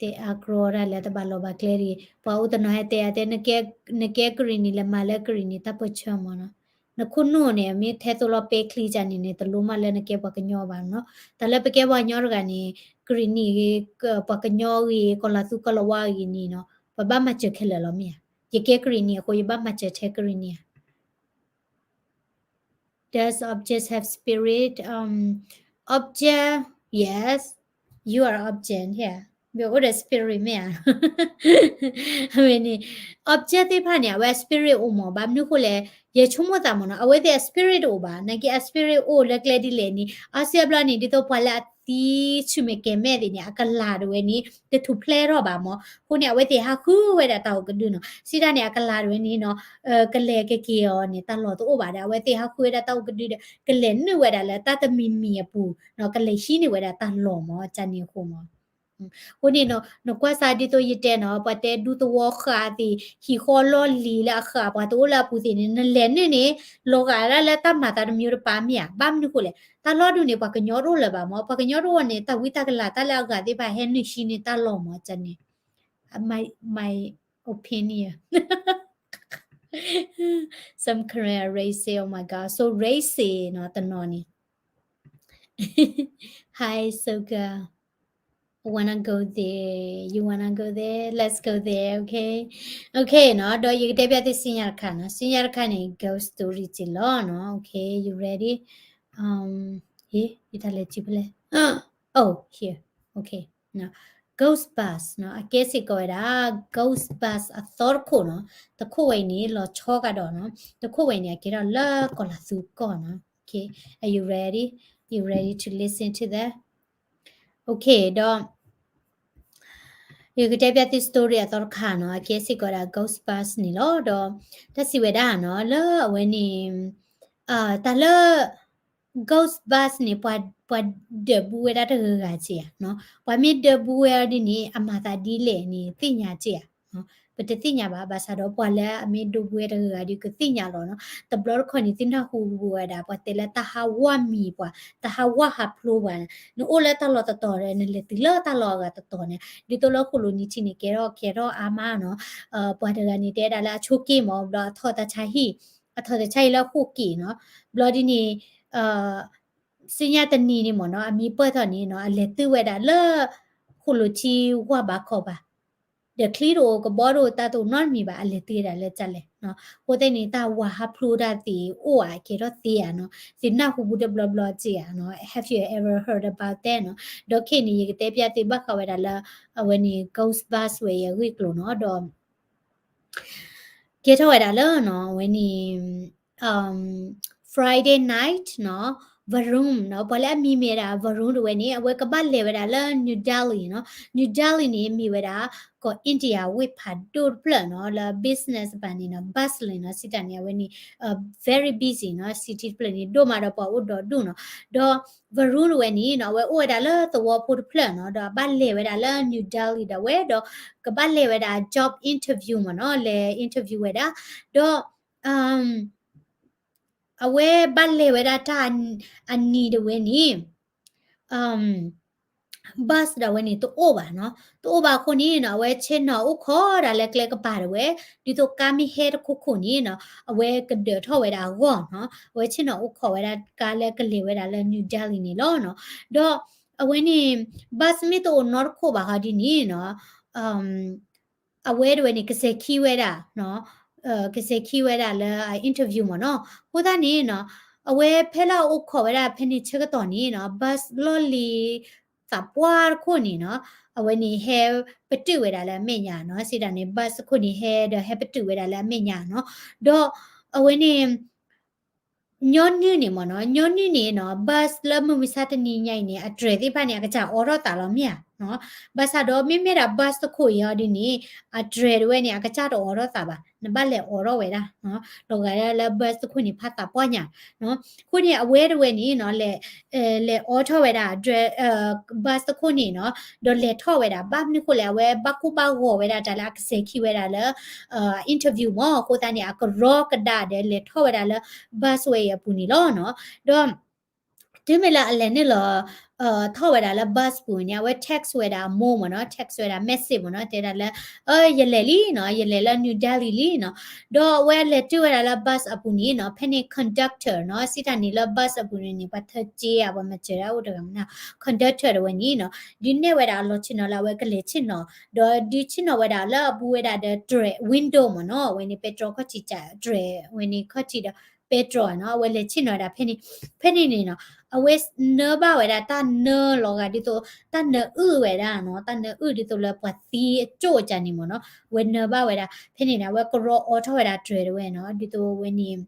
တဲအါကြီဒၣ်လၢတဘၣ်လီၤဘၣ်ကျဲဒံး, ပှၤအိၣ်တနီၤဟဲတဲအါတဲ နကဲကရံၣ်နံၤလဲၤမၤလၢကရံၣ်နံၤတၢ်ပၢဆှၢမးနီၤ. နခိၣ်နူာ်န့ၣ် မ့ၢ်ထဲသိလီၤပဲချံကန့ၣ်န့ၣ် တလိၣ်မးလၢနကဲပှၤကညီဘၣ်နီၤ. တၢ်လၢပကဲပှၤကညီတဂၤန့ၣ် ကရံၣ်နံၤဂ့ၤ, ပှၤကညီဂ့ၤ, ကီၤလၤသူကီၤလၤဝါဂ့ၤန့ၣ်နီၤ, ပဘၣ်မၤစၢၤခဲလၢာ်လီၤမ့ၢ်ဧါ. ယကဲကရံၣ်နံၤအဃိ ယဘၣ်မၤစၢၤထဲကရံၣ်နံၤဧါ. Does objects have spirit? Um, object, yes. You are object here. မ့ၢ်အိၣ်ဒီး spirit မ့ၢ်ဧါ. ဝဲန့ၣ် object သ့ၣ်တဖၣ်န့ၣ် အဝဲအ spirit အိၣ်မး, ဘၣ်မနုၤဃိလဲၣ်, ယဆိကမိၣ်သးမးနီၤ, အဝဲသ့ၣ်အ spirit တအိၣ်ဘၣ်, နာ်က့အ spirit အိၣ်လၢကျဲဒ်လဲၣ်န့ၣ်, အါစုအါဘျီန့ၣ် ဒ်သိးပှၤလၢအသံဆူၣ်မဲာ်ကဲၤမဲာ်သ့ၣ်န့ၣ် အကလၤတဝဲန့ၣ် တထူၣ်ဖျဲးထီၣ်ဘၣ်မး, အဃိန့ၣ် အဝဲသ့ၣ်ဟးဃုဝဲဒၣ်တၢ်အိၣ်ကဒုနီၤ, စံးတၢ်န့ၣ် အကလၤတဝဲန့ၣ်နီၤ, ကလဲၤကက့ၤအီၤန့ၣ် တၢ်လီၢ်တအိၣ်ဘၣ်ဒီး အဝဲသ့ၣ်ဟးဃုဝဲဒၣ်တၢ်အိၣ်ကဒုဒီး ကလဲၤနုာ်ဝဲဒၣ်လၢတၢ်တမံၤမံၤအပူၤနီၤ, ကလဲၤဟံးန့ၢ်ဝဲဒၣ်တၢ်လီၢ်မး, ကန့ၣ်အဃိမး. အဃိန့ၣ်နီၤ, နကွၢ်စးဒ်သိးယတဲနီၤ, ပှၤတဲဒူသဝီဃာ်သ့ၣ်, ဟံၣ်ဃီလီၢ်လံၤလၢအဃာ် ပှၤတအိၣ်လၢအပူၤသ့ၣ်န့ၣ် နလဲၤနုာ်န့ၣ် လီၤဂာ်ဒၣ်လၢတၢ်မၤသးတမံၤတပၤမ့ၢ်ဧါ. ဘၣ်မနုၤဃိလဲၣ်, တၢ်လီၢ်ဒူၣ်န့ၣ် ပှၤကညီတအိၣ်လၢၤဘၣ်မး, ပှၤကညီတအိၣ်န့ၣ် တၢ်ဝံတၢ်ကလၤတၢ်လၢအဂၤသ့ၣ်တဖၣ်ဟဲနုာ်ဟံးန့ၢ်တၢ်လီၢ်မး, ကန့ၣ် my, my opinion. Some Karen are racist, oh my God, so racist နီၤ, တနီၤန့ၣ် Hi, Soga. I wanna go there. You wanna go there? Let's go there, okay? Okay နီၤ, ဒီးယကတဲဘၣ်သုစံညါတခါနီၤ, စံညါတခါန့ၣ် ghost story တ့ၢ်လီၤနီၤ, okay, you ready? Um, ဟ့ၣ်, ယတၢ်လဲၤစုဖဲလဲၣ်, oh, here, okay. Ghost bus နီၤ, အကဲစ့ၢ်ကီးဝဲဒၣ် ghost bus အသီတခိၣ်နီၤ, တခိၣ်ဝဲအံၤန့ၣ် လီၤဆီကဒီးနီၤ, တခိၣ်ဝဲအံၤန့ၣ် အကဲထီၣ်လၢကီၤလၤသူကီၢ်နီၤ. Okay, are you ready? You ready to listen to that? Okay, ဒီး ယကတဲဘၣ်သု story အသီတခါနီၤ, အကဲစ့ၢ်ကီးဒၣ် ghost bus န့ၣ်လီၤ. ဒီး တၢ်စံးဝဲဒၣ်နီၤ, လၢအဝဲန့ၣ် တၢ်လၢ ghost bus န့ၣ် ပှၤဒၢးဘူးဝဲဒၣ်တဂၤဂၤက့ဧါ, ပှၤမ့ၢ်ဒၢးဘူးဝဲအီၤဒ်န့ၣ် အမၤသးဒ်လဲၣ်န့ၣ် သ့ၣ်ညါက့ဧါ. ပတသ့ၣ်ညါဘၣ်, ဘၣ်ဆၣ်ဒီးပှၤလၢအမ့ၢ်ဒိးဘူးဝဲတဂၤဂၤဒီး ကသ့ၣ်ညါလီၤနီၤ. တဘျီတခီၣ်န့ၣ် သုနၢ်ဟူဘူးဝဲဒၣ် ပှၤတဲလၢတၢ်ဟးဝၣ်မံၤပှၤ, တၢ်ဟးဝၣ်ဟးဖျိပှၤ, နအိၣ်လၢတၢ်လီၢ်တတီၤဒီး နလဲၤတုၤလၢတၢ်လီၢ်အဂၤတတီၤန့ၣ်, ဒ်သိးလၢဃိၣ်လိာ်နံၤထံန့ၣ် ကဲထီၣ်ကဲထီၣ်အါမးနီၤ. ပှၤတဂၤန့ၣ် တဲဒၣ်လၢအဆိက့ၢ်မး ဘျီအထီၣ်တၢ်ဆါဟံၣ်, အထီၣ်တၢ်ဆါဟံၣ်လၢဃိၣ်က့ၤနီၤ. ဘျီဒ်န့ၣ် စံညါတနံၤန့ၣ်မ့ၢ်နီၤ, အမံပၢၢ်ထီၣ်န့ၣ်နီၤ, အလဲၤတုၤဝဲဒၣ်လၢ ဃိၣ်လိာ်ထံဝၣ်ဘးခီဘး, ဒီးချံတအိၣ် ကဘီတအိၣ် တၢ်တအိၣ်နီတမံၤဘၣ် အလဲၤတ့ၢ်ဒၣ်လၢကလဲၣ်နီၤ. အဃိသတးန့ၣ် တၢ်ဝၤဟးဖျိးတၢ်သ့ၣ်အိၣ်ဧါ ကဲထီၣ်သ့ဧါနီၤ, သ့ၣ်နၢ်ဟူဘူးတဘျီဘျီက့ဧါနီၤ, Have you ever heard about that နီၤ. ဒီးခဲအံၤန့ၣ် ယကတဲပျးသုဘၣ်ဃးဝဲဒၣ်လၢ အဝဲန့ၣ် ghost bus ဝဲအံၤအဂ့ၢ်အကျိၤနီၤ, ဒီး ကဲထီၣ်ဝဲဒၣ်လၢနီၤ အဝဲန့ၣ် Friday night နီၤ, Varun နီၤ, ပှၤလၢအမံၤမ့ၢ်ဝဲဒၣ် Varun တဝဲန့ၣ် အဝဲကဘၣ်လဲၤဝဲဒၣ်လၢ New Delhi နီၤ. New Delhi န့ၣ် မ့ၢ်ဝဲဒၣ် ကီၢ် India ဝ့ၢ်ဖးဒိၣ်တဖျၢၣ်နီၤ, လၢ business ဘၣ်န့ၣ်နီၤ bustling နီၤ, စံးတၢ်န့ၣ် အဝဲန့ၣ် very busy နီၤ, city တဖျၢၣ်န့ၣ် ဒိၣ်မးဒီးပှၤအိၣ်ဒီဒူၣ်နီၤ. ဒီး Varun တဝဲန့ၣ်နီၤ အဝဲအိၣ်ဝဲဒၣ်လၢသဝီဖိတဖျၢၣ်နီၤ, ဒီးအဘၣ်လဲၤဝဲဒၣ်လၢ New Delhi ဒၣ်ဝဲ ဒီးကဘၣ်လဲၤဝဲဒၣ် job interview မ့ၢ်နီၤ, လဲၤ interview ဝဲဒၣ်, ဒီး အဝဲဘၣ်လဲၤဝဲဒၣ်တၢ်အနံၤတဝဲန့ၣ် bus ဒၣ်ဝဲန့ၣ် တအိၣ်ဘၣ်နီၤ, တအိၣ်ဘၣ်အဃိန့ၣ်နီၤ အဝဲဆ့ၣ်နီၤအိၣ်ခိးဒၣ်လၢကျဲကပၤတဝဲ, ဒ်သိးကါမ့ၢ်ဟဲတခိခိၣ်န့ၣ်နီၤ အဝဲကဒၢးထီၣ်ဝဲဒၣ်အဂီၢ်နီၤ, အဝဲဆ့ၣ်နီၤအိၣ်ခိးဝဲဒၣ်ကါလၢကလဲၤဝဲဒၣ်လၢ New Delhi န့ၣ်လီၤနီၤ. ဒီးအဝဲန့ၣ် bus မ့ၢ်တအိၣ်နီတခိၣ်ဘၣ်ဟီဒ်န့ၣ်နီၤ အဝဲတဝဲန့ၣ် ကစဲးခံဝဲဒၣ်နီၤ, ကစဲးခံဝဲဒၣ်လၢ interview မ့ၢ်နီၤ. အဃိသတးန့ၣ်နီၤ အဝဲဖဲလၢအအိၣ်ခိးဝဲဒၣ်ဖဲန့ၣ်ဆၢကတီၢ်န့ၣ်နီၤ bus လီၢ်လံၤသးပှၢ်တခိၣ်န့ၣ်နီၤ အဝဲန့ၣ်ဟဲပတုာ်ဝဲဒၣ်လၢအမဲာ်ညါနီၤ, စံးတၢ်န့ၣ် bus တခိၣ်န့ၣ်ဟဲဒီးဟဲပတုာ်ဝဲဒၣ်လၢအမဲာ်ညါနီၤ. ဒီးအဝဲန့ၣ် ညီနုၢ်န့ၣ်မ့ၢ်နီၤ, ညီနုၢ်န့ၣ်နီၤ bus လၢမုၢ်မဆါတနံၤညါအံၤန့ၣ် အတြဲၤသ့ၣ်တဖၣ်န့ၣ် အကစၢ်အိးထီၣ်သးလီၤမ့ၢ်ဧါနီၤ. ဘၣ်ဆၣ်ဒီးမ့မ့ၢ်ဒၣ် bus တခိၣ်အံၤအီၤဒ်န့ၣ် အတြဲၤတဝဲန့ၣ် အကစၢ်တအိးထီၣ်သးဘၣ်, နဘၣ်လဲၤအိးထီၣ်ဝဲဒၣ်နီၤ, လီၤဂာ်ဒၣ်လၢ bus တခိၣ်န့ၣ် ဖးသးပှၢ်ညါနီၤ. အဃိန့ၣ် အဝဲတဝဲန့ၣ်နီၤ လဲၤ လဲၤအိးထီၣ်ဝဲဒၣ် bus တခိၣ်န့ၣ်နီၤ, ဒီးလဲၤထီၣ်ဝဲဒၣ် ဘၣ်မနုၤဃိလဲၣ် အဝဲဘၣ်ကူၣ်ဘၣ်ဂီၤဝဲဒၣ်တၢ်လၢအကစဲးခံဝဲဒၣ်လၢ interview မ့ၢ်, အဃိသတးန့ၣ် အကရီကဒါဒီးလဲၤထီၣ်ဝဲဒၣ်လၢ bus ဝဲအံၤအပူၤန့ၣ်လီၤနီၤ. ဒီး တုၤမ့ၢ်လၢအလဲၤနုာ်လီၤ ထီၣ်ဝဲဒၣ်လၢ bus ပူၤန့ၣ် အဝဲ text ဝဲဒၣ်အမိၢ်မ့ၢ်နီၤ, text ဝဲဒၣ် message မ့ၢ်နီၤ, တဲဒၣ်လၢ ယလဲၤလံနီၤ, ယလဲၤလၢ New Delhi လံနီၤ. ဒီးအဝဲလဲၤတုၤဝဲဒၣ်လၢ bus အပူၤန့ၣ်နီၤ, ဖဲန့ၣ် conductor နီၤ, စံးတၢ်န့ၣ်လၢ bus အပူၤန့ၣ်န့ၣ် ပှၤထၢက့ၤဧါ ပှၤမၤစၢၤဒၣ်အိၣ်တဂၤမ့ၢ်နီၤ, conductor တဝဲန့ၣ်နီၤ, ဒုးနဲၣ်ဝဲဒၣ်အလီၤဆ့ၣ်နီၤလၢအဝဲကလဲၤဆ့ၣ်နီၤ, ဒီးဒုးဆ့ၣ်နီၤဝဲဒၣ်လၢအဘူးဝဲဒၣ်ဒီးတြဲၤ window မ့ၢ်နီၤ, အဝဲန့ၣ် ပဲတြီခီၣ်ထံး တြဲၤဝဲန့ၣ်ခီၣ်ထံးဒီး ပဲတြီနီၤ, အဝဲလဲၤဆ့ၣ်နီၤဝဲဒၣ်ဖဲန့ၣ်, ဖဲန့ၣ်န့ၣ်နီၤ, အဝဲနၢဘၣ်ဝဲဒၣ်တၢ်နၢလီၤဂာ်ဒ်သိး တၢ်နၢအုၣ်ဝဲဒၣ်နီၤ, တၢ်နၢအုၣ်ဒ်သိးလၢပှၤသံအကၠိၣ်အကၢန့ၣ်မ့ၢ်နီၤ, အဝဲနၢဘၣ်ဝဲဒၣ်, ဖဲန့ၣ်န့ၣ် အဝဲကရီအိးထီၣ်ဝဲဒၣ်တြဲၤတဝဲနီၤ, ဒ်သိးဝဲန့ၣ်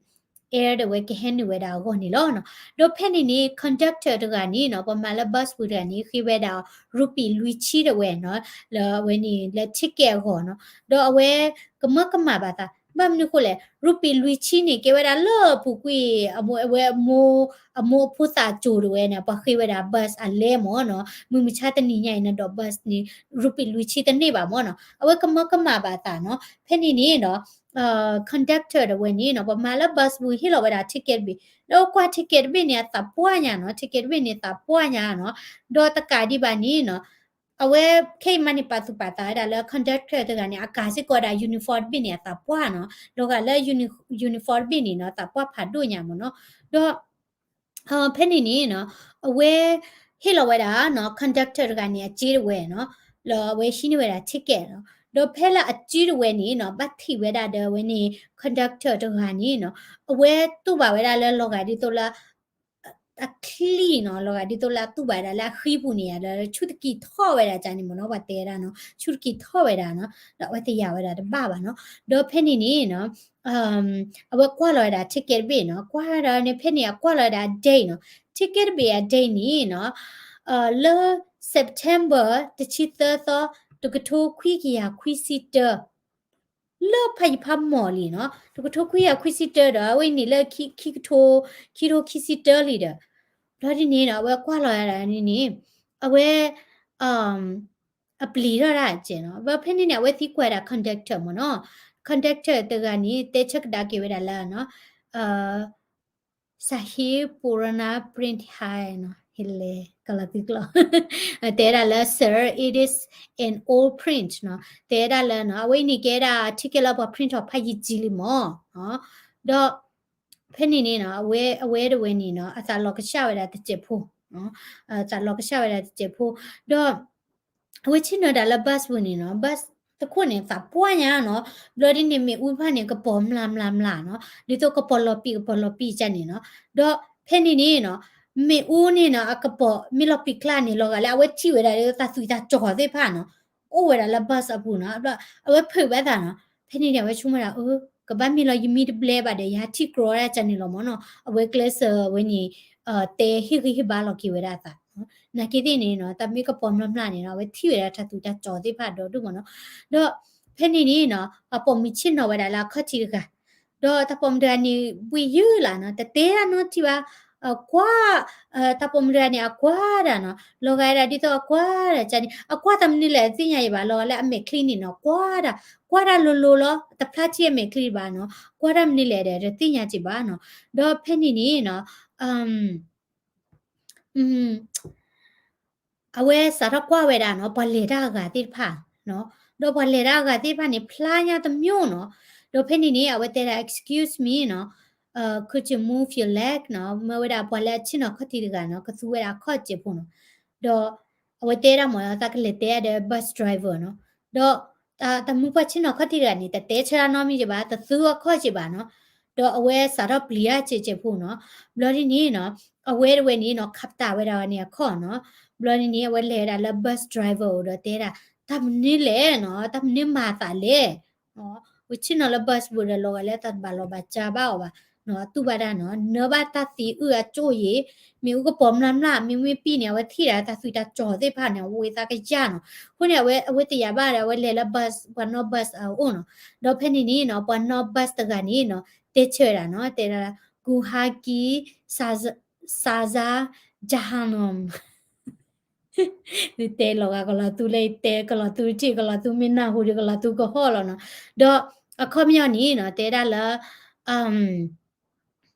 air တဝဲကဟဲနုာ်ဝဲဒၣ်အဂီၢ်န့ၣ်လီၤနီၤ. ဒီးဖဲန့ၣ်န့ၣ် conductor တဂၤန့ၣ်နီၤ, ပှၤမၤလၢ bus ပူၤတဂၤန့ၣ် ဃ့ဝဲဒၣ် ရူပံာ်လွံၢ်ဆံတဝဲနီၤ, လၢအဝဲန့ၣ်လၢ ticket အဂီၢ်နီၤ, ဒီးအဝဲကမၢကမၣ်ဘၣ်သး, ဘၣ်မနုၤဃိလဲၣ်, ရူပံာ်လွံၢ်ဆံန့ၣ် ကဲဝဲဒၣ်လၢအပူၤကွံာ် အဝဲအမိၢ် အမိၢ်အဖိသၣ်ကၠိၤတဝဲန့ၣ် ပှၤဃ့ဝဲဒၣ် bus အလဲမ့ၢ်နီၤ, မုၢ်မဆါတနံၤညါအံၤန့ၣ်ဒီး bus န့ၣ် ရူပံာ်လွံၢ်ဆံတန့ၢ်ဘၣ်မ့ၢ်နီၤ, အဝဲကမၢကမၣ်ဘၣ်သးနီၤ, ဖဲန့ၣ်န့ၣ်နီၤ conductor တဝဲန့ၣ်နီၤ, ပှၤမၤလၢ bus ပူၤဟ့ၣ်လီၤဝဲဒၣ် ticket တဘ့ၣ်, ဒီးကွၢ် ticket တဘ့ၣ်န့ၣ် အသးပှၢ်ညါနီၤ, ticket တဘ့ၣ်န့ၣ်သးပှၢ်ညါနီၤ, ဒီးတကးဒံးဘၣ်န့ၣ်နီၤ, အဝဲခဲအံၤမးန့ၣ် ပာ်သူၣ်ပာ်သးဝဲဒၣ်လၢ conductor တဂၤန့ၣ် အကၤစ့ၢ်ကီးဒၣ် uniform တဘ့ၣ်န့ၣ် အသးပှၢ်နီၤ, လီၤဂာ်လၢ uniform တဘ့ၣ်န့ၣ်နီၤ သးပှၢ်ဖးဒိၣ်ညါမ့ၢ်နီၤ, ဒီး ဖဲန့ၣ်န့ၣ်နီၤ, အဝဲဟ့ၣ်လီၤဝဲဒၣ်နီၤ conductor တဂၤန့ၣ် အစ့တဝဲနီၤ, လၢအဝဲဟံးန့ၢ်ဝဲဒၣ် ticket နီၤ, ဒီးဖဲလၢအစ့တဝဲန့ၣ်နီၤ ဘၣ်ထံးဝဲဒၣ်ဒီးအဝဲန့ၣ် conductor တဂၤန့ၣ်နီၤ, အဝဲတူၢ်ဘၣ်ဝဲဒၣ်လၢလီၤဂာ်ဒ်သိးလၢ အချံနီၤ, လီၤဂာ်ဒ်သိးလၢအတူၢ်ဘၣ်ဒၣ်လၢအဃံပူၤန့ၣ်ယါဒီး ဆူၣ်တကံၤထီၣ်ဝဲဒၣ်ကန့ၣ်မ့ၢ်နီၤ, ပှၤတဲဝဲဒၣ်နီၤ, ဆူၣ်တကံၤထီၣ်ဝဲဒၣ်နီၤ, ဒီးအဝဲတယာ်ဝဲဒၣ်တဘၣ်ဘၣ်နီၤ, ဒီးဖဲန့ၣ်န့ၣ်နီၤ အဝဲကွၢ်လီၤဝဲဒၣ် ticket တဘ့ၣ်နီၤ, ကွၢ်ဒီးန့ၣ် ဖဲန့ၣ်အကွၢ်လီၤဝဲဒၣ် date နီၤ, ticket တဘ့ၣ်အ date န့ၣ်နီၤ, လၢ September တဆံသၢသီ တကထိခွံကယၤခွံဆံတၢ လၢဖးယံၤဖးမီၢ်လံနီၤ, တကထိခွံကယၤခွံဆံတၢဒီး အဝဲန့ၣ်လၢ ခံကထိ ခံကထိခံဆံတၢလံဒီး, ဘျီဒ်န့ၣ်နီၤ အဝဲကွၢ်လီၤဝဲဒၣ်န့ၣ်န့ၣ်, အဝဲ အပျံၤထီၣ်ဒၣ်ကဲနီၤ, ဘျီဖဲန့ၣ်န့ၣ် အဝဲသံကွၢ်ဒၣ် conductor မ့ၢ်နီၤ, conductor တဂၤန့ၣ် တဲဆၢကဒါက့ၤဝဲဒၣ်လၢနီၤ Sahib Purana Print Hai နီၤ, ဟ့လဲၣ် ကလၤသူကျိာ်, တဲဒၣ်လၢ Sir, it is an old print နီၤ, တဲဒၣ်လၢနီၤ အဝဲအံၤန့ၣ်ကဲဒၣ် ticket လၢပှၤ print ထီၣ်ဖးယံၤလံမ့ၢ်, ဒီး ဖဲန့ၣ်န့ၣ်နီၤ အဝဲ အဝဲတဝဲန့ၣ်နီၤ အသးလီၤကစၢ်ဝဲဒၣ်တစဲးဖိ, အသးလီၤကစၢ်ဝဲဒၣ်တစဲးဖိ, ဒီး အဝဲဆ့ၣ်နီၤတၢ်လၢ bus ပူၤန့ၣ်နီၤ, bus တခိၣ်န့ၣ် သးပှၢ်ညါနီၤ, ဘျီဒ်န့ၣ် မ့ၣ်အူတဖၣ်န့ၣ် ကပီၤမျၢ်မျၢ်မျၢ်နီၤ, ဒ်သိးကပီၤလီၤပံာ် ကပီၤလီၤပံာ်ကန့ၣ်နီၤ, ဒီးဖဲန့ၣ်န့ၣ်နီၤ, မ့ၣ်အူန့ၣ်နီၤ အကပီၤမ့ၢ်လီၤပံာ်ကျါန့ၣ် လီၤဂာ်လၢအဝဲထံၣ်ဝဲဒၣ်လၢတၢ်သွံၣ်တၢ်စီၤသ့ၣ်တဖၣ်နီၤ, အိၣ်ဝဲဒၣ်လၢ bus အပူၤနီၤ, ဘျီအဝဲဖုးဘၣ်သးနီၤ, ဖဲန့ၣ်န့ၣ် အဝဲဆိကမိၣ်ဒၣ် အၢ ကဘၣ်မ့ၢ်လီၤယမံတဘျဲဘၣ်ဒီး ယဟးထံၣ်ကြီဒၣ်ကန့ၣ်လီၤမ့ၢ်နီၤ, အဝဲကျဲးစၢးဝဲန့ၣ် တဲဟ့ၣ်ဂံၢ်ဟ့ၣ်ဘါလီၤက့ၤဝဲဒၣ်အသး နာ်က့သ့ၣ်န့ၣ်နီၤ, တၢ်မ့ၢ်ကပီၤမျၢ်မျၢ်န့ၣ်နီၤ, အဝဲထံၣ်ဝဲဒၣ်တၢ်သွံၣ်တၢ်စီၤသ့ၣ်တဖၣ်ဒီဒူၣ်မ့ၢ်နီၤ, ဒီးဖဲန့ၣ်န့ၣ်နီၤ, အပိာ်မုၣ်ဆ့ၣ်နီၤဝဲဒၣ်လၢအခီၣ်ထံးတဂၤ, ဒီးတၢ်ပိာ်မုၣ်တဂၤန့ၣ် ဘှံးယုၢ်လၢ်နီၤ, တတဲတၢ်နီတထံၣ်ဘၣ်, ကွၢ်, တၢ်ပိာ်မုၣ်တဂၤန့ၣ် အကွၢ်ဒၣ်နီၤ, လီၤဂာ်ဒၣ်ဒ်သိးအကွၢ်ဒၣ်ကန့ၣ်, အကွၢ်တၢ်မနုၤလဲၣ်တသ့ၣ်ညါယံၤဘၣ်, လီၤဂာ်လၢအမဲာ်ချံန့ၣ်နီၤ, ကွၢ်ဒၣ်, ကွၢ်ဒၣ်လိၤလိၤလီၤ, တဖျါထံၣ်အမဲာ်ချံဘၣ်နီၤ, ကွၢ်တၢ်မနုၤလဲၣ်ဒီး တသ့ၣ်ညါက့ၤဘၣ်နီၤ, ဒီးဖဲန့ၣ်န့ၣ်နီၤ, အဝဲစးထီၣ်ကွၢ်ဝဲဒၣ်နီၤ, ပှၤလဲၤတၢ်အဂၤသ့ၣ်တဖၣ်နီၤ, ဒီးပှၤလဲၤတၢ်အဂၤသ့ၣ်တဖၣ်န့ၣ် ဖျါညါတမျိုးနီၤ, ဒီးဖဲန့ၣ်န့ၣ် အဝဲတဲဒၣ် excuse me နီၤ, could you move your leg နီၤ, မ့ၢ်ဝဲဒၣ်ပှၤလၢအဆ့ၣ်နီၤခီၣ်ထံးတဂၤနီၤ, ကသူဝဲဒၣ်အခီၣ်စဲးဖိနီၤ, ဒီးအဝဲတဲဒၣ်မ့ၢ် သးကလဲၤတဲဒီး bus driver နီၤ, ဒီးတၢ်မုၢ်ပှၢ်ဆ့ၣ်နီၤခီၣ်ထံးတဂၤန့ၣ် တတဲဆၢဒၣ်နီတမံၤဘၣ်, တသူအခီၣ်စဲးဘၣ်နီၤ, ဒီးအဝဲစးထီၣ်ပျံၤတၢ်စဲးစဲးဖိနီၤ, ဘျီဒ်န့ၣ်နီၤ, အဝဲတဝဲန့ၣ်နီၤ ခးပတာ်ဝဲဒၣ်ဝဲန့ၣ်အခီၣ်နီၤ, ဘျီဒ်န့ၣ် အဝဲလဲၤဝဲဒၣ်လၢ bus driver အအိၣ်ဒီးတဲဒၣ်, တၢ်မနုၤလဲၣ်နီၤ, တၢ်မနုၤမၤသးလဲၣ်, ဝဲဆ့ၣ်နီၤလၢ bus ပူၤဒီး လီၤဂာ်လၢတၢ်တဘၣ်လီၤဘၣ်စၢ်ဘၣ်အီၤဘၣ်နီၤ, တူၢ်ဘၣ်တၢ်နီၤ, နၢဘၣ်တၢ်သံအုၣ်အကၠိၣ်ယံၤ, မ့ၣ်အူကပီၤမျၢ်မျၢ်, မ့ၣ်အူမ့ၢ်ပံၣ်န့ၣ် အဝဲထံၣ်ဒၣ်တၢ်သွံၣ်တၢ်စီၤသ့ၣ်တဖၣ်န့ၣ် အဝဲသးကယၢ်နီၤ, အဃိန့ၣ် အဝဲသ့ၣ်ညါဘၣ်ဒီး အဝဲလဲၤလၢ bus, ပှၤနီၣ် bus အအိၣ်နီၤ, ဒီးဖဲန့ၣ်န့ၣ်နီၤ ပှၤနီၣ် bus တဂၤန့ၣ်နီၤ တဲဆၢဝဲဒၣ်နီၤ, တဲဒၣ် Guhaki Saza, Saza Jahanam တဲလီၤဂာ်ကလီၤသူလၢ တဲကလီၤသူထံၣ် ကလီၤသူမ့ၢ်နၢ်ဟူဒီး ကလီၤသူကဟီၣ်လီၤနီၤ, ဒီးအခီပညီန့ၣ်နီၤ တဲဒၣ်လၢ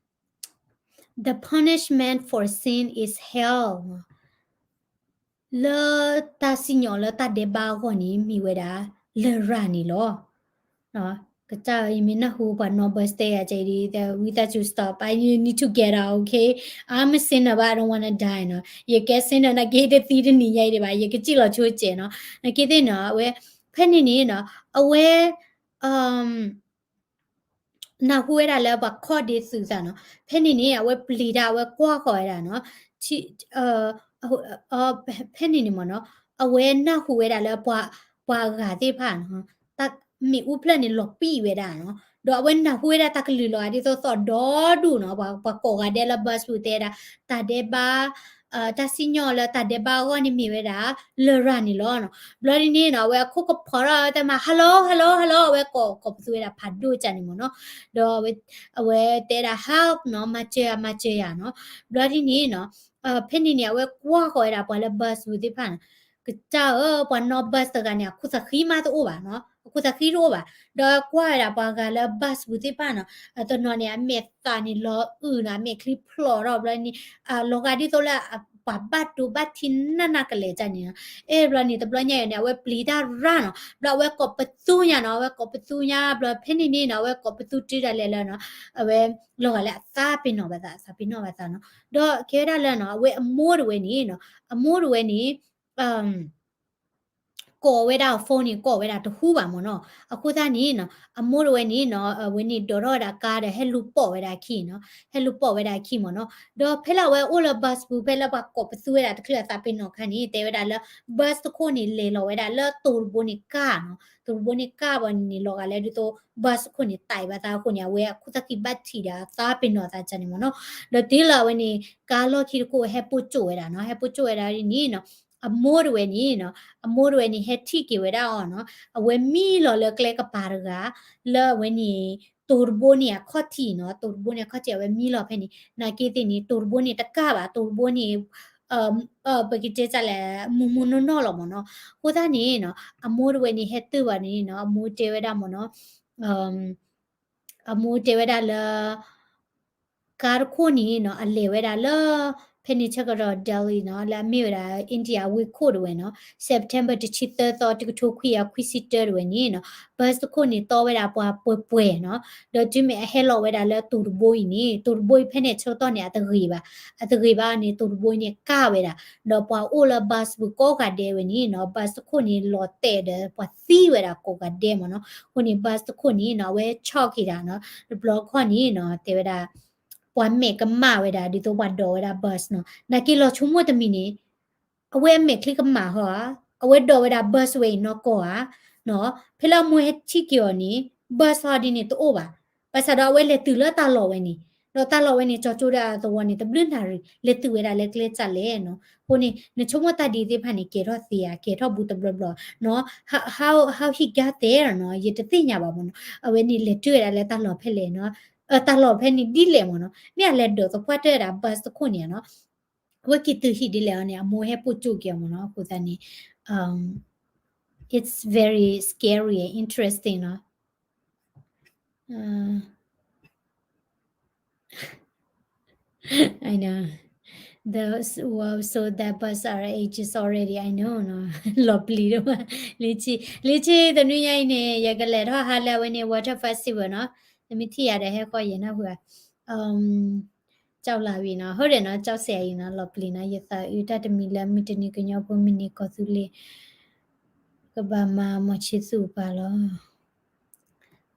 The punishment for sin is hell လၢတၢ်စံၣ်ညီၣ်လၢတၢ်ဒဲးဘးအဂီၢ်န့ၣ် မ့ၢ်ဝဲဒၣ် လရာ်န့ၣ်လီၤ. ကစၢ်ယမ့ၢ်နၢ်ဟူပှၤနီၣ် bus တဲယၤကဲဒ် we thought you stop, I need to get out, okay? I'm a sinner, but I don't wanna die နီၤ, ယကဲ sinner နာ်က့ တသံတနံၤညါအံၤဒံးဘၣ်, ယကစံၣ်လီၤဆိကဲးနီၤ, နာ်က့သ့ၣ်နီၤ, အဝဲ ဖဲန့ၣ်န့ၣ်နီၤ အဝဲ နၢ်ဟူဝဲဒၣ်လၢပှၤခီၣ်ဒ့သုးသးနီၤ, ဖဲန့ၣ်န့ၣ် အဝဲပျံၤတၢ် အဝဲကွၢ်ဃီၤဝဲဒၣ်နီၤ, ဖဲန့ၣ်န့ၣ်မ့ၢ်နီၤ, အဝဲနၢ်ဟူဝဲဒၣ်လၢ ပှၤအဂၤသ့ၣ်တဖၣ်နီၤ, မ့ၣ်အူဖျၢၣ်န့ၣ်လီၤပံာ်ဝဲဒၣ်နီၤ, ဒီးအဝဲနၢ်ဟူဝဲဒၣ်တၢ်ကလုၢ်လီၤဂာ်ဒ်သိးသိးဒီဒူၣ်နီၤ, ပှၤကိးဂၤဒဲးလၢ bus ပူၤတဲဒၣ်, တၢ်ဒဲးဘး တၢ်စံၣ်ညီၣ်လၢတၢ်ဒဲးဘးအဂီၢ်န့ၣ်မ့ၢ်ဝဲဒၣ် လရာ်န့ၣ်လီၤနီၤ. ဘျီဒ်န့ၣ်နီၤ အဝဲအခိၣ်ကဖီထီၣ်တဲမး hello hello hello အဝဲကိး ကိးပသူဝဲဒၣ်ဖးဒိၣ်ကန့ၣ်မ့ၢ်နီၤ, ဒီးအဝဲတဲဒၣ် help နီၤ, မၤစၢၤယၤ မၤစၢၤယၤနီၤ. ဘျီဒ်န့ၣ်နီၤ ဖဲန့ၣ်န့ၣ် အဝဲကွၢ်ဃီၤဝဲဒၣ်ပှၤလၢ bus ပူၤသ့ၣ်တဖၣ်နီၤ, ကစၢ်ဧၢ ပှၤနီၣ် bus တဂၤန့ၣ် အခိၣ်သးဃံမးတအိၣ်ဘၣ်နီၤ, အခိၣ်သးဃံတအိၣ်ဘၣ်, ဒီးကွၢ်ဝဲဒၣ်ပှၤဂၤလၢ bus ပူၤသ့ၣ်တဖၣ်နီၤ, တနီၤန့ၣ် အမဲာ်သးန့ၣ်လီၤအုၣ်နီၤ, အမဲာ်ချံဖျိးထီၣ် ဘျီန့ၣ် လီၤဂာ်ဒ်သိးလၢ ပှၤဘၣ်တိၢ်ဘၣ်ထံးနးနးကလဲာ်ကန့ၣ်နီၤ. အဲ ဘျီန့ၣ် တဘျီညါအံၤန့ၣ် အဝဲပျံၤတၢ်ရၢနီၤ, ဘျီအဝဲကိးပသူညါနီၤ, အဝဲကိးပသူညါ ဘျီဖဲန့ၣ်န့ၣ်နီၤ အဝဲကိးပသူတုၤဒၣ်လဲာ်လၢနီၤ, အဝဲ လီၤဂာ်လၢအသးပ့ၤနီၣ်ဘၣ်သး သးပ့ၤနီၣ်ဘၣ်သးနီၤ. ဒီးကဲဝဲဒၣ်လၢနီၤ အဝဲအမိၢ်တဝဲန့ၣ်နီၤ, အမိၢ်တဝဲန့ၣ် ကိးဝဲဒၣ်အ phone န့ၣ် ကိးဝဲဒၣ်တဟူဘၣ်မ့ၢ်နီၤ. အဃိသတးန့ၣ်နီၤ အမိၢ်တဝဲန့ၣ်နီၤ အဝဲန့ၣ်ဒိးထီၣ်ဝဲဒၣ်ကါဒီးဟဲလူၤပိာ်ဝဲဒၣ်အခံနီၤ, ဟဲလူၤပိာ်ဝဲဒၣ်အခံမ့ၢ်နီၤ. ဒီးဖဲလၢအဝဲအိၣ်လၢ bus ပူၤ ဖဲလၢပှၤကိးပသူဝဲဒၣ်တချုးအသးပ့ၤနီၣ်အခါန့ၣ် တဲဝဲဒၣ်လၢ bus တခိၣ်န့ၣ် လဲၤလီၤဝဲဒၣ်လၢတိၤတဘိန့ၣ်ကါနီၤ, တိၤတဘိန့ၣ်ကါဘၣ်န့ၣ် လီၤဂာ်လၢဒ်သိး bus တခိၣ်န့ၣ် တၢ်အံၤဘၣ်သးအဃိန့ၣ် အဝဲအခိၣ်သးဃံဘၣ်ထံးဒီးအသးပ့ၤနီၣ်သးကန့ၣ်မ့ၢ်နီၤ. ဒီးတုၤလၢအဝဲန့ၣ် ကါလီၢ်ခံတခိၣ်ဟဲပိာ်ကၠိဝဲဒၣ်နီၤ, ဟဲပိာ်ကၠိဝဲဒၣ်ဒ်န့ၣ်နီၤ, အမိၢ်တဝဲန့ၣ်နီၤ, အမိၢ်တဝဲန့ၣ် ဟဲထံၣ်က့ၤဝဲဒၣ်အီၤနီၤ, အဝဲမံလီၤလၢကျဲကပၤတဂၤ လၢအဝဲန့ၣ် တိၤတဘိန့ၣ်အခီၣ်ထံးနီၤ, တိၤတဘိန့ၣ်အခီၣ်ထံး အဝဲမံလီၤဖဲန့ၣ်, နာ်က့သ့ၣ်န့ၣ် တိၤတဘိန့ၣ်တကါဘၣ်, တိၤတဘိန့ၣ် ပကတဲတၢ်လဲၣ် မုၢ်မုၢ်နီၢ်နီၢ်လီၤမ့ၢ်နီၤ. အဃိသတးန့ၣ်နီၤ အမိၢ်တဝဲန့ၣ် ဟဲတုၤဘၣ်န့ၣ်နီၤ အမိၢ်တဲဝဲဒၣ်မ့ၢ်နီၤ, အမိၢ်တဲဝဲဒၣ်လၢ ကါတခိၣ်န့ၣ်နီၤ အလဲၤဝဲဒၣ်လၢ ဖဲ ဖဲန့ၣ်ဆၢကတီၢ် Delhi နီၤ လၢအမ့ၢ်ဝဲဒၣ် India ဝ့ၢ်ခိၣ်တဝဲနီၤ September တဆံသၢသီ တကထိခွံကယၤခွံဆံတၢတဝဲန့ၣ်နီၤ bus တခိၣ်န့ၣ် တီဝဲဒၣ်ပှၤပှဲၤပှဲၤနီၤ ဒီးတုၤမ့ၢ်အဟဲလီၤဝဲဒၣ်လၢတိၤတဘိအံၤန့ၣ် တိၤတဘိအံၤဖဲန့ၣ်ဆၢကတီၢ်န့ၣ် အတဂ့ၤဘၣ် အတဂ့ၤဘၣ်န့ၣ် တိၤတဘိအံၤန့ၣ် ကၢ်ဝဲဒၣ် ဒီးပှၤအိၣ်လၢ bus ပူၤကိးဂၤဒဲးဝဲန့ၣ်နီၤ bus တခိၣ်န့ၣ် လီၤတဲာ်ဒီးပှၤသံဝဲဒၣ်ကိးဂၤဒဲးမ့ၢ်နီၤ အဃိန့ၣ် bus တခိၣ်န့ၣ်နီၤ အဝဲဆီၣ်က့ၤတၢ်နီၤ တဘျီခီၣ်န့ၣ်နီၤ တဲဝဲဒၣ် ပှၤမဲာ်ကမၣ်ဝဲဒၣ် ဒ်သိးပှၤဒိးဝဲဒၣ် bus နီၤ နာ်က့လီၤဆိကမိၣ်တမံၤန့ၣ် အဝဲအမဲာ်ချံကမၣ်ဟီဧါ, အဝဲဒိးဝဲဒၣ် bus ဝဲအံၤနီၢ်ကီၢ်ဧါ, နီၤ ဖဲလၢအမိၢ်ဟဲထံၣ်က့ၤအီၤန့ၣ် bus ဟီဒ်န့ၣ်တအိၣ်ဘၣ်, ဘၣ်ဆၣ်ဒီးအဝဲလဲၤတုၤလၢတၢ်လီၢ်ဝဲန့ၣ်, ဒီးတၢ်လီၢ်ဝဲန့ၣ် ကၠီကၠိဒီးအသဝီန့ၣ် တဘျုးနၣ်ရံၣ် လဲၤတုၤဝဲဒၣ်လၢကျဲကစၢ်လဲၣ်နီၤ, အဃိန့ၣ် နဆိကမိၣ်တၢ်ဒ်သ့ၣ်တဖၣ်န့ၣ် ကဲထီၣ်သ့ဧါ, ကဲထီၣ်ဘူးတဘျီဘျီနီၤ, how, how he got there နီၤ ယတသ့ၣ်ညါဘၣ်မ့ၢ်နီၤ, အဝဲန့ၣ်လဲၤတုၤဝဲဒၣ်လၢတၢ်လီၢ်ဖဲလဲၣ်နီၤ, တၢ်လီၢ်ဖဲန့ၣ်ဒ်လဲၣ်မ့ၢ်နီၤ, မ့ၢ်အလဲၤဒိးသပှၢ်တၢၢ်ဝဲဒၣ် bus တခိၣ်န့ၣ်နီၤ အဝဲက့ၤတုၤဟံၣ်ဒ်လဲၣ်အီၤန့ၣ် အမိၢ်ဟဲပိာ်ကၠိက့ၤအီၤမ့ၢ်နီၤ, အဃိသတးန့ၣ် it's very scary and interesting နီၤ, I know. Those who sold that bus are ages already, I know နီၤ, လီၤပျံၤဒိၣ်မး, လံထံၣ်, လံထံၣ် တနွံညါအံၤန့ၣ် ယကလဲၤထီၣ်ဟးလၢအဝဲန့ၣ် water festival နီၤ, နမ့ၢ်ထံၣ်ယၤဒီးဟဲဃီယဲၢ်နၢ်ဟူဧါ ကၠီလၤဝံၤနီၤ, ဟုတ်တယ်နော်, ကျောက်ဆည်အံၤနီၤ, လီၤပျံၤနီၤ, ယသးအုးတၢ်တမံၤလၢ မုၢ်တနံၤကညီဖိမုၢ်နံၤကီၢ်သူလ့ၤ ကဘၣ်မၤမီၤဆံသူၣ်ပာ်လီၤ.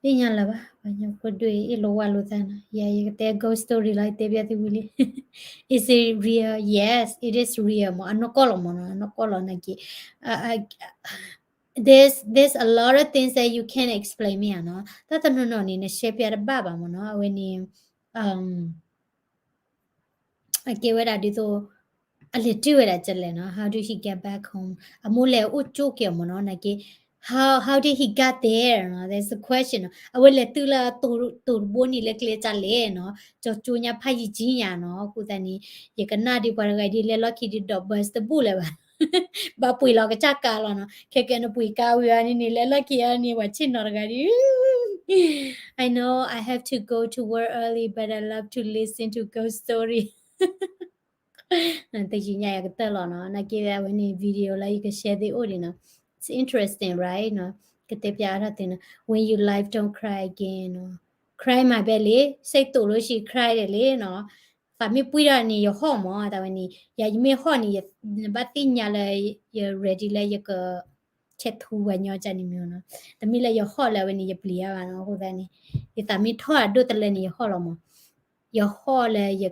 သ့ၣ်ညါလၢၤဘၣ်, ပှၤကညီဖိဒိၣ်အံၤ အ့ၣ်လိာ်ဝါလိာ်သးနီၤ, ယၤယကတဲ ghost story လီၤ, ယတဲဘၣ်သုဝံၤလံ. Is it real? Yes, it is real မ့ၢ်, အနီၢ်ကီၢ်လီၤမ့ၢ်နီၤ, အနီၢ်ကီၢ်လီၤနာ်က့ there's, there's a lot of things that you can't explain me နီၤ, တၢ်တနီၤနီၤန့ၣ် နရှဲပျးတဘၣ်ဘၣ်မ့ၢ်နီၤ, အဝဲန့ၣ် အကဲဝဲဒၣ်ဒ်သိး အလဲၤတုၤဝဲဒၣ်ကလဲၣ်နီၤ, how did he get back home? အမိၢ်လဲၤအိၣ်ကၠိက့ၤအီၤမ့ၢ်နီၤ, နာ်က့ how, how did he got there နီၤ, that's the question နီၤ, အဝဲလဲၤတုၤလၢတိၤတဘိန့ၣ်လၢကျဲကလဲၣ်နီၤ, ကၠီကၠိညါဖးယံာ်ကံညါနီၤ, အဃိသတးန့ၣ် ယကနၣ်ဒ်ပှၤတဂၤဒ်လဲၣ်လီၢ်ခံဒ်ဒီး bus တဘူၣ်လၢၤဘၣ် ဘၣ်ပှ့ၤလီၤကစၢ်ကါလီၤနီၤ, ခဲကနပှ့ၤကါဝံၤအီၤန့ၣ်န့ၣ် လဲၤလီၢ်ခံအီၤန့ၣ် ပှၤဆ့ၣ်နီၤတဂၤဒ် I know I have to go to work early, but I love to listen to ghost story. တယံာ်ညါယကတၢၢ်လီၤနီၤ, နာ်က့အဝဲန့ၣ် video လၢယက share သ့ၣ်အိၣ်ဒံးနီၤ, it's interesting, right? နီၤ, ကတဲပျးအါထီၣ်သ့နီၤ, when you life don't cry again နီၤ, cry မၤဘဲလံ, စိတ်တိုလို့ရှိရင် cry တယ်လေနီၤ, သးမ့ၢ်ပှံၢ်ထီၣ်န့ၣ် ယဟီၣ်မး, တၢ်ဝဲန့ၣ် ယၤယမ့ၢ်ဟီၣ်န့ၣ် နဘၣ်သ့ၣ်ညါလၢ ယ ready လၢယက ဆဲးထူပှၤညီကန့ၣ်မ့ၢ်နီၤ, တမ့ၢ်လၢယဟီၣ်လၢအဝဲန့ၣ် ယပျံၤအါဘၣ်နီၤ, အဃိသတးန့ၣ် ယသးမ့ၢ်ထီၣ်အဒိၣ်တလၢန့ၣ် ယဟီၣ်လီၤမး, ယဟီၣ်လၢ ယ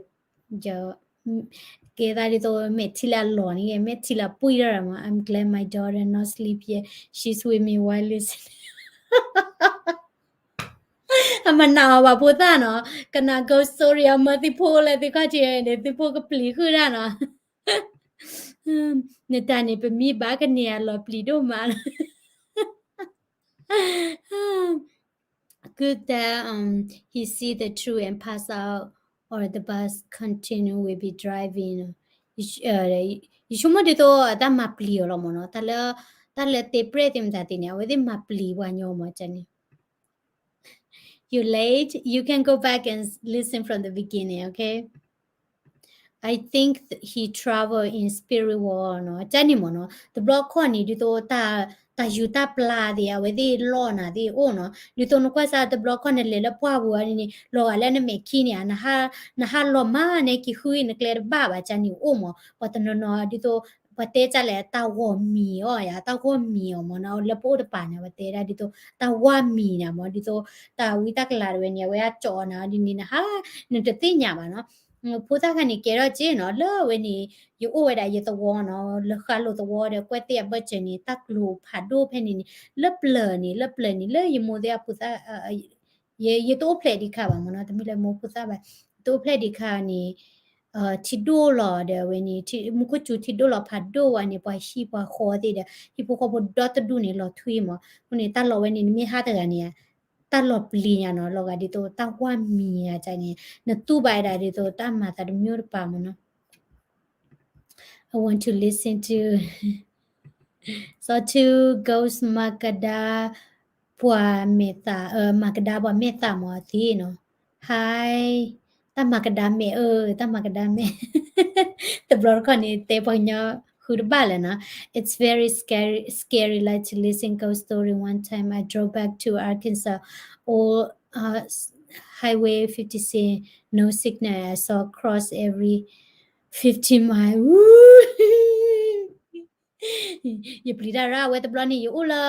ကဲသးဒ်သိး မဲာ်ထံလၢအလီၤန့ၣ် မဲာ်ထံလၢအပှံၢ်ထီၣ်မး, I'm glad my daughter not sleep yet, she's with me while listening. အမနၤအီၤဘၣ်ဖိသၣ်နီၤ, ကနၣ် ghost story အမၢသုဖိလၢသုခီၣ်ထံးန့ၣ် သုဖိကပျံၤဃုာ်တၢ်နီၤ, နတၢ်န့ၣ် ပမံဘၣ်ကန့ၢ်အလီၤပျံၤဒိၣ်မးနီၤ. Good that, um, he see the truth and pass out, or the bus continue will be driving. ယဆိကမိၣ်ဒ်သိး တၢ်မၤပျံၤအီၤလီၤမ့ၢ်နီၤ, တၢ်လၢ တၢ်လၢတဲပြဲၣ်သ့ၣ်မတၤသ့ၣ်န့ၣ် အဝဲသ့ၣ်မၤပျံၤပှၤညီမးန့ၣ်. You late, you can go back and listen from the beginning, okay? I think th- he travel in spirit world နီၤ, ကန့ၣ်မ့ၢ်နီၤ, တဘျီခီၣ်န့ၣ် ဒ်သိး တၢ်ယူၤတၢ်ပျၢ်သ့ၣ် အဝဲသ့ၣ်လီၢ်နၤသ့ၣ်အိၣ်နီၤ, ဒ်သိးနကွၢ်စၢ်တဘျီခီၣ်န့ၣ် လဲၤလၢပှၢ်ပူၤန့ၣ်န့ၣ် လီၤဂာ်လၢနမဲာ်ခံန့ၣ် နဟးလီၤမး နက့ၤဃုနကျဲတဘၣ်ဘၣ် ကန့ၣ်အိၣ်မး, ပှၤတနီၤနီၤ ဒ်သိး ပှၤတဲကလဲၣ် တၢ်ဂီၤမံၤအီၤယၤ တၢ်ဂီၤမံၤအီၤမ့ၢ်နီၤ, လၢပအိၣ်တပၤန့ၣ် ပှၤတဲဒၣ်ဒ်သိး တၢ်ဝါမံၤန့ၣ်မ့ၢ် ဒ်သိး တၢ်ဝံတၢ်ကလၤတဝဲန့ၣ် အဝဲအကၠီၤနၤဒ်န့ၣ် နဟး နတသ့ၣ်ညါဘၣ်နီၤ, ဖိသၣ်ခါန့ၣ်ကဲထီၣ်က့နီၤ, လၢအဝဲန့ၣ် ယအိၣ်ဝဲဒၣ်ယသဝီနီၤ, လၢဃါလိၤသဝီဒီး ကွဲးသ့ၣ်အဘၢၣ်စၢၤန့ၣ် တၢ်ကျိၤဖးဒိၣ်ဖဲန့ၣ်န့ၣ် လၢပျၢၤန့ၣ် လၢပျၢၤန့ၣ် လၢယမိၢ်သ့ၣ်အဖိသၣ် ယ ယတအိၣ်ဖျဲၣ်ဒံးခါဘၣ်မ့ၢ်နီၤ, တမ့ၢ်လၢမိၢ်ဖိသၣ်ဘၣ်, ယတအိၣ်ဖျဲၣ်ဒံးခါန့ၣ် ထံဒိၣ်လီၤဒီးအဝဲန့ၣ် မူခိၣ်စူၤထံဒိၣ်လီၤဖးဒိၣ်ဝဲန့ၣ် ပှၤဟံၣ်ပှၤဃီသ့ၣ်ဒီး ဟံၣ်ဖိဃီဖိဒီတဒူၣ်န့ၣ် လီၤထွံမး, အဃိန့ၣ် တၢ်လီၢ်ဝဲန့ၣ် နမ့ၢ်ဟးတဂၤန့ၣ် တၢ်လီၤပျံၤညါနီၤ, လီၤဂာ်ဒ်သိးတၢ်ဝါမံၤညါန့ၣ် နတူၢ်ဘၣ်ဝဲဒၣ်ဒ်သိးတၢ်မၤသးတမျိုးတပၤမ့ၢ်နီၤ. I want to listen to စီၤထူ ghost မၤကဒါ ပှၤမဲာ်သၣ်, မၤကဒါပှၤမဲာ်သၣ်မ့ၢ်အသ့နီၤ. Hi, တၢ်မၤကဒါမဲာ် အၢ တၢ်မၤကဒါမဲာ် တဘျီတခီၣ်န့ၣ် တဲပှၤကညီဃုတဘၣ်လၢၤနီၤ. It's very scary, scary like to listen ghost story. One time I drove back to Arkansas, old uh, highway fifty-six, no signal. I saw cross every fifty mile. ယပျံၤတၢ်ရၣ်ဝဲတဘျီန့ၣ် ယအိၣ်လၢ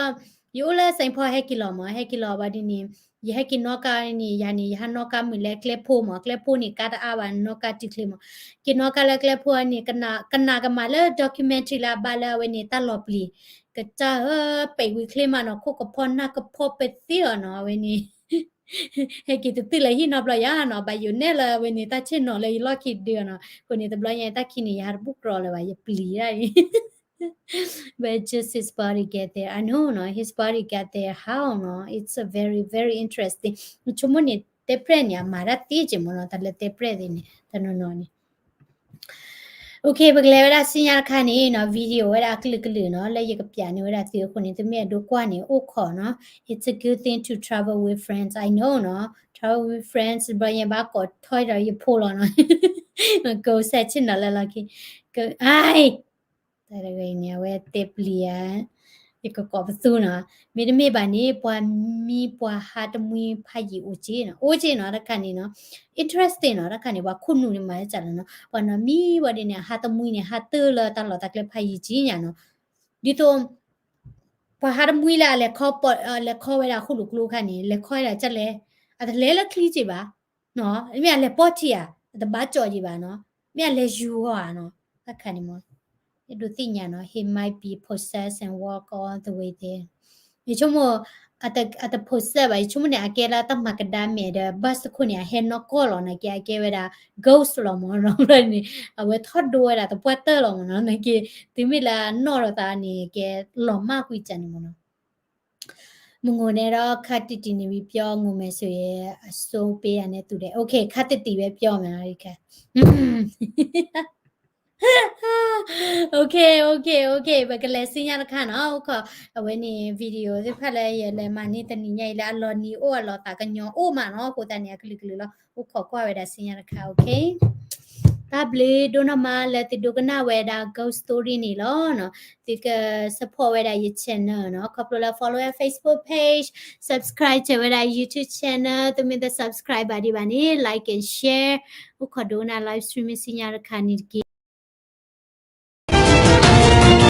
ယအိၣ်လၢ Saint Paul ဟဲက့ၤလီၤမး ဟဲက့ၤလီၤဘၣ်ဒ်န့ၣ် ယဟဲက့ၤနီၣ်ကါန့ၣ် ယၤန့ၣ် ယဟးနီၣ်ကါမုာ်လၢကျဲဖိမး ကျဲဖိန့ၣ် ကါတအါဘၣ် နီၣ်ကါတုၤချ့မး က့ၤနီၣ်ကါလၢကျဲဖိန့ၣ် ကနၣ်ကမၤလၢ documentary လၢအဘၣ်လၢအဝဲန့ၣ် တၢ်လီၤပျံၤ ကစၢ်ဧၢ ပဲာ်ဝံၤချ့မးနီၤ ခိၣ်ကဖီနၢ်ကဖီပသ့အီၤနီၤ အဝဲန့ၣ် ဟဲက့ၤတတုၤလၢဟံၣ်နီတဘျီယါနီၤ ဘၣ်ယိၣ်နဲၣ်လၢအဝဲန့ၣ် တၢ်ဆ့ၣ်နီၤလၢယလီၢ်ခံဒုအီၤနီၤ အဃိန့ၣ် တဘျီညါတၢ်ခံန့ၣ် ယဟးတဘူၣ်ကြီလၢၤဘၣ် ယပျံၤဒၣ်အံၤ But just his body get there. I know, no, his body got there. How, no? It's a very, very interesting. ဆိကမိၣ်န့ၣ် တဲပြဲၣ်န့ၣ် အမၤတၢ်သ့က့မ့ၢ်နီၤ တၢ်လၢတဲပြဲၣ်သ့ၣ်န့ၣ် တနီၤနီၤန့ၣ် Okay ပကလဲၤဝဲဒၣ်ဆူညါတခါန့ၣ်နီၤ video ဝဲဒၣ်အကလုာ်ကလုာ်နီၤ လၢယကပျးန့ၢ်ဝဲဒၣ်သုအဃိန့ၣ် သုမ့ၢ်အဲၣ်ဒိးကွၢ်န့ၣ် အိၣ်ခိးနီၤ It's a good thing to travel with friends. I know နီၤ travel with friends ဘျီယဘၣ်ကိးထီၣ်ဒီးယဖိလီၤနီၤ ကိးစဲးဆ့ၣ်နီၤလၢလီၢ်ခံ က တၢ်တဂၤအံၤန့ၣ် အဝဲတဲပျံၤဧါ, ယကကိးပသူနီၤ, မ့တမ့ၢ်ဘၣ်န့ၣ် ပှၤမံပှၤဟးတမှံဖးယံာ်အိၣ်က့နီၤ, အိၣ်က့နီၤ တခါန့ၣ်နီၤ, interesting နီၤ, တခါန့ၣ် ပှၤခိၣ်နူာ်န့ၣ်မၤစၢၤလီၤနီၤ, ပှၤနီၤမံဝဲဒ်န့ၣ် အဟးတမှံန့ၣ် ဟးတၢၢ်လၢတၢ်လီၢ်တၢ်ကျဲဖးယံာ်က့ညါနီၤ, ဒ်သိး ပှၤဟးတမှံလၢအလဲၤခီ လဲၤခီဝဲဒၣ်အခိၣ်လိာ်ကျိခါန့ၣ် လဲၤခီဝဲဒၣ်ကလဲၣ်, အတလဲၤလၢချံက့ဘၣ် နီၤ, မ့ၢ်အလဲၤပီၢ်ထံဧါ, အတဘၣ်ကၠီက့ဘၣ်နီၤ, မ့ၢ်အလဲၤယူၤဂီၤဧါနီၤ, တၢ်ခါန့ၣ်မ့ၢ် ယဒိးသ့ၣ်ညါနီၤ, he might be possessed and walk all the way there. ယဆိကမိၣ် အတ possess ဘၣ်, ယဆိကမိၣ်န့ၣ် အကဲလၢတၢ်မၤကဒါမဲာ်ဒီး bus တခိၣ်န့ၣ် အဟဲနီၢ်ကီၢ်လီၤနာ်က့ အကဲဝဲဒၣ် ghost လီၤမ့ၢ်နီၤ, န့ၣ် အဝဲထီၣ်ဒိဝဲဒၣ်သပှၢ်တၢၢ်လီၤမ့ၢ်နီၤ, နာ်က့ တုၤမ့ၢ်လၢအနီၢ်ဒီးသးန့ၣ် ကဲလီၤမၢ်ကွံာ်စၢ်န့ၣ်မ့ၢ်နီၤ. မငိၢ်န့ၣ်ဒီး ခါတံၢ်တံၢ်န့ၣ် ဝံၤပျီ ငိၢ်မဲာ်ဆိၣ်ဂ့ၤ အစိပ့ယၤန့ၣ်သူဒီး okay ခါတံၢ်တံၢ်ဝဲပျီမ့ၢ်နီၤ, okay okay okay ပကလဲၤဆူညါတခါနီၤ, အိၣ်ခိး အဝဲန့ၣ် video သ့ၣ်တဖၣ်လၢယလဲၤမၤန့ၢ်တနံၤညါအံၤလၢအလီၤနံၤအိၣ်အလီၤသးကညီၤအိၣ်မးနီၤ, အဃိသတးန့ၣ် အကလုာ်ကလုာ်လီၤ, အိၣ်ခိးကွၢ်ဝဲဒၣ်ဆူညါတခါ, okay. တၢ်ဘျုးဒိၣ်နီၢ်မးလၢသုဒိကနၣ်ဝဲဒၣ် ghost story န့ၣ်လီၤနီၤ, သုက support ဝဲဒၣ်ယ channel နီၤ, ခီဖျိလၢ follow ဝဲ Facebook page, subscribe ဝဲဒၣ် YouTube channel, သုမ့ၢ်တ subscribe ဘၣ်ဒံးဘၣ်န့ၣ် like and share, အိၣ်ခိးဒိကနၣ် live stream ဆူညါတခါန့ၣ်တက့ၢ်.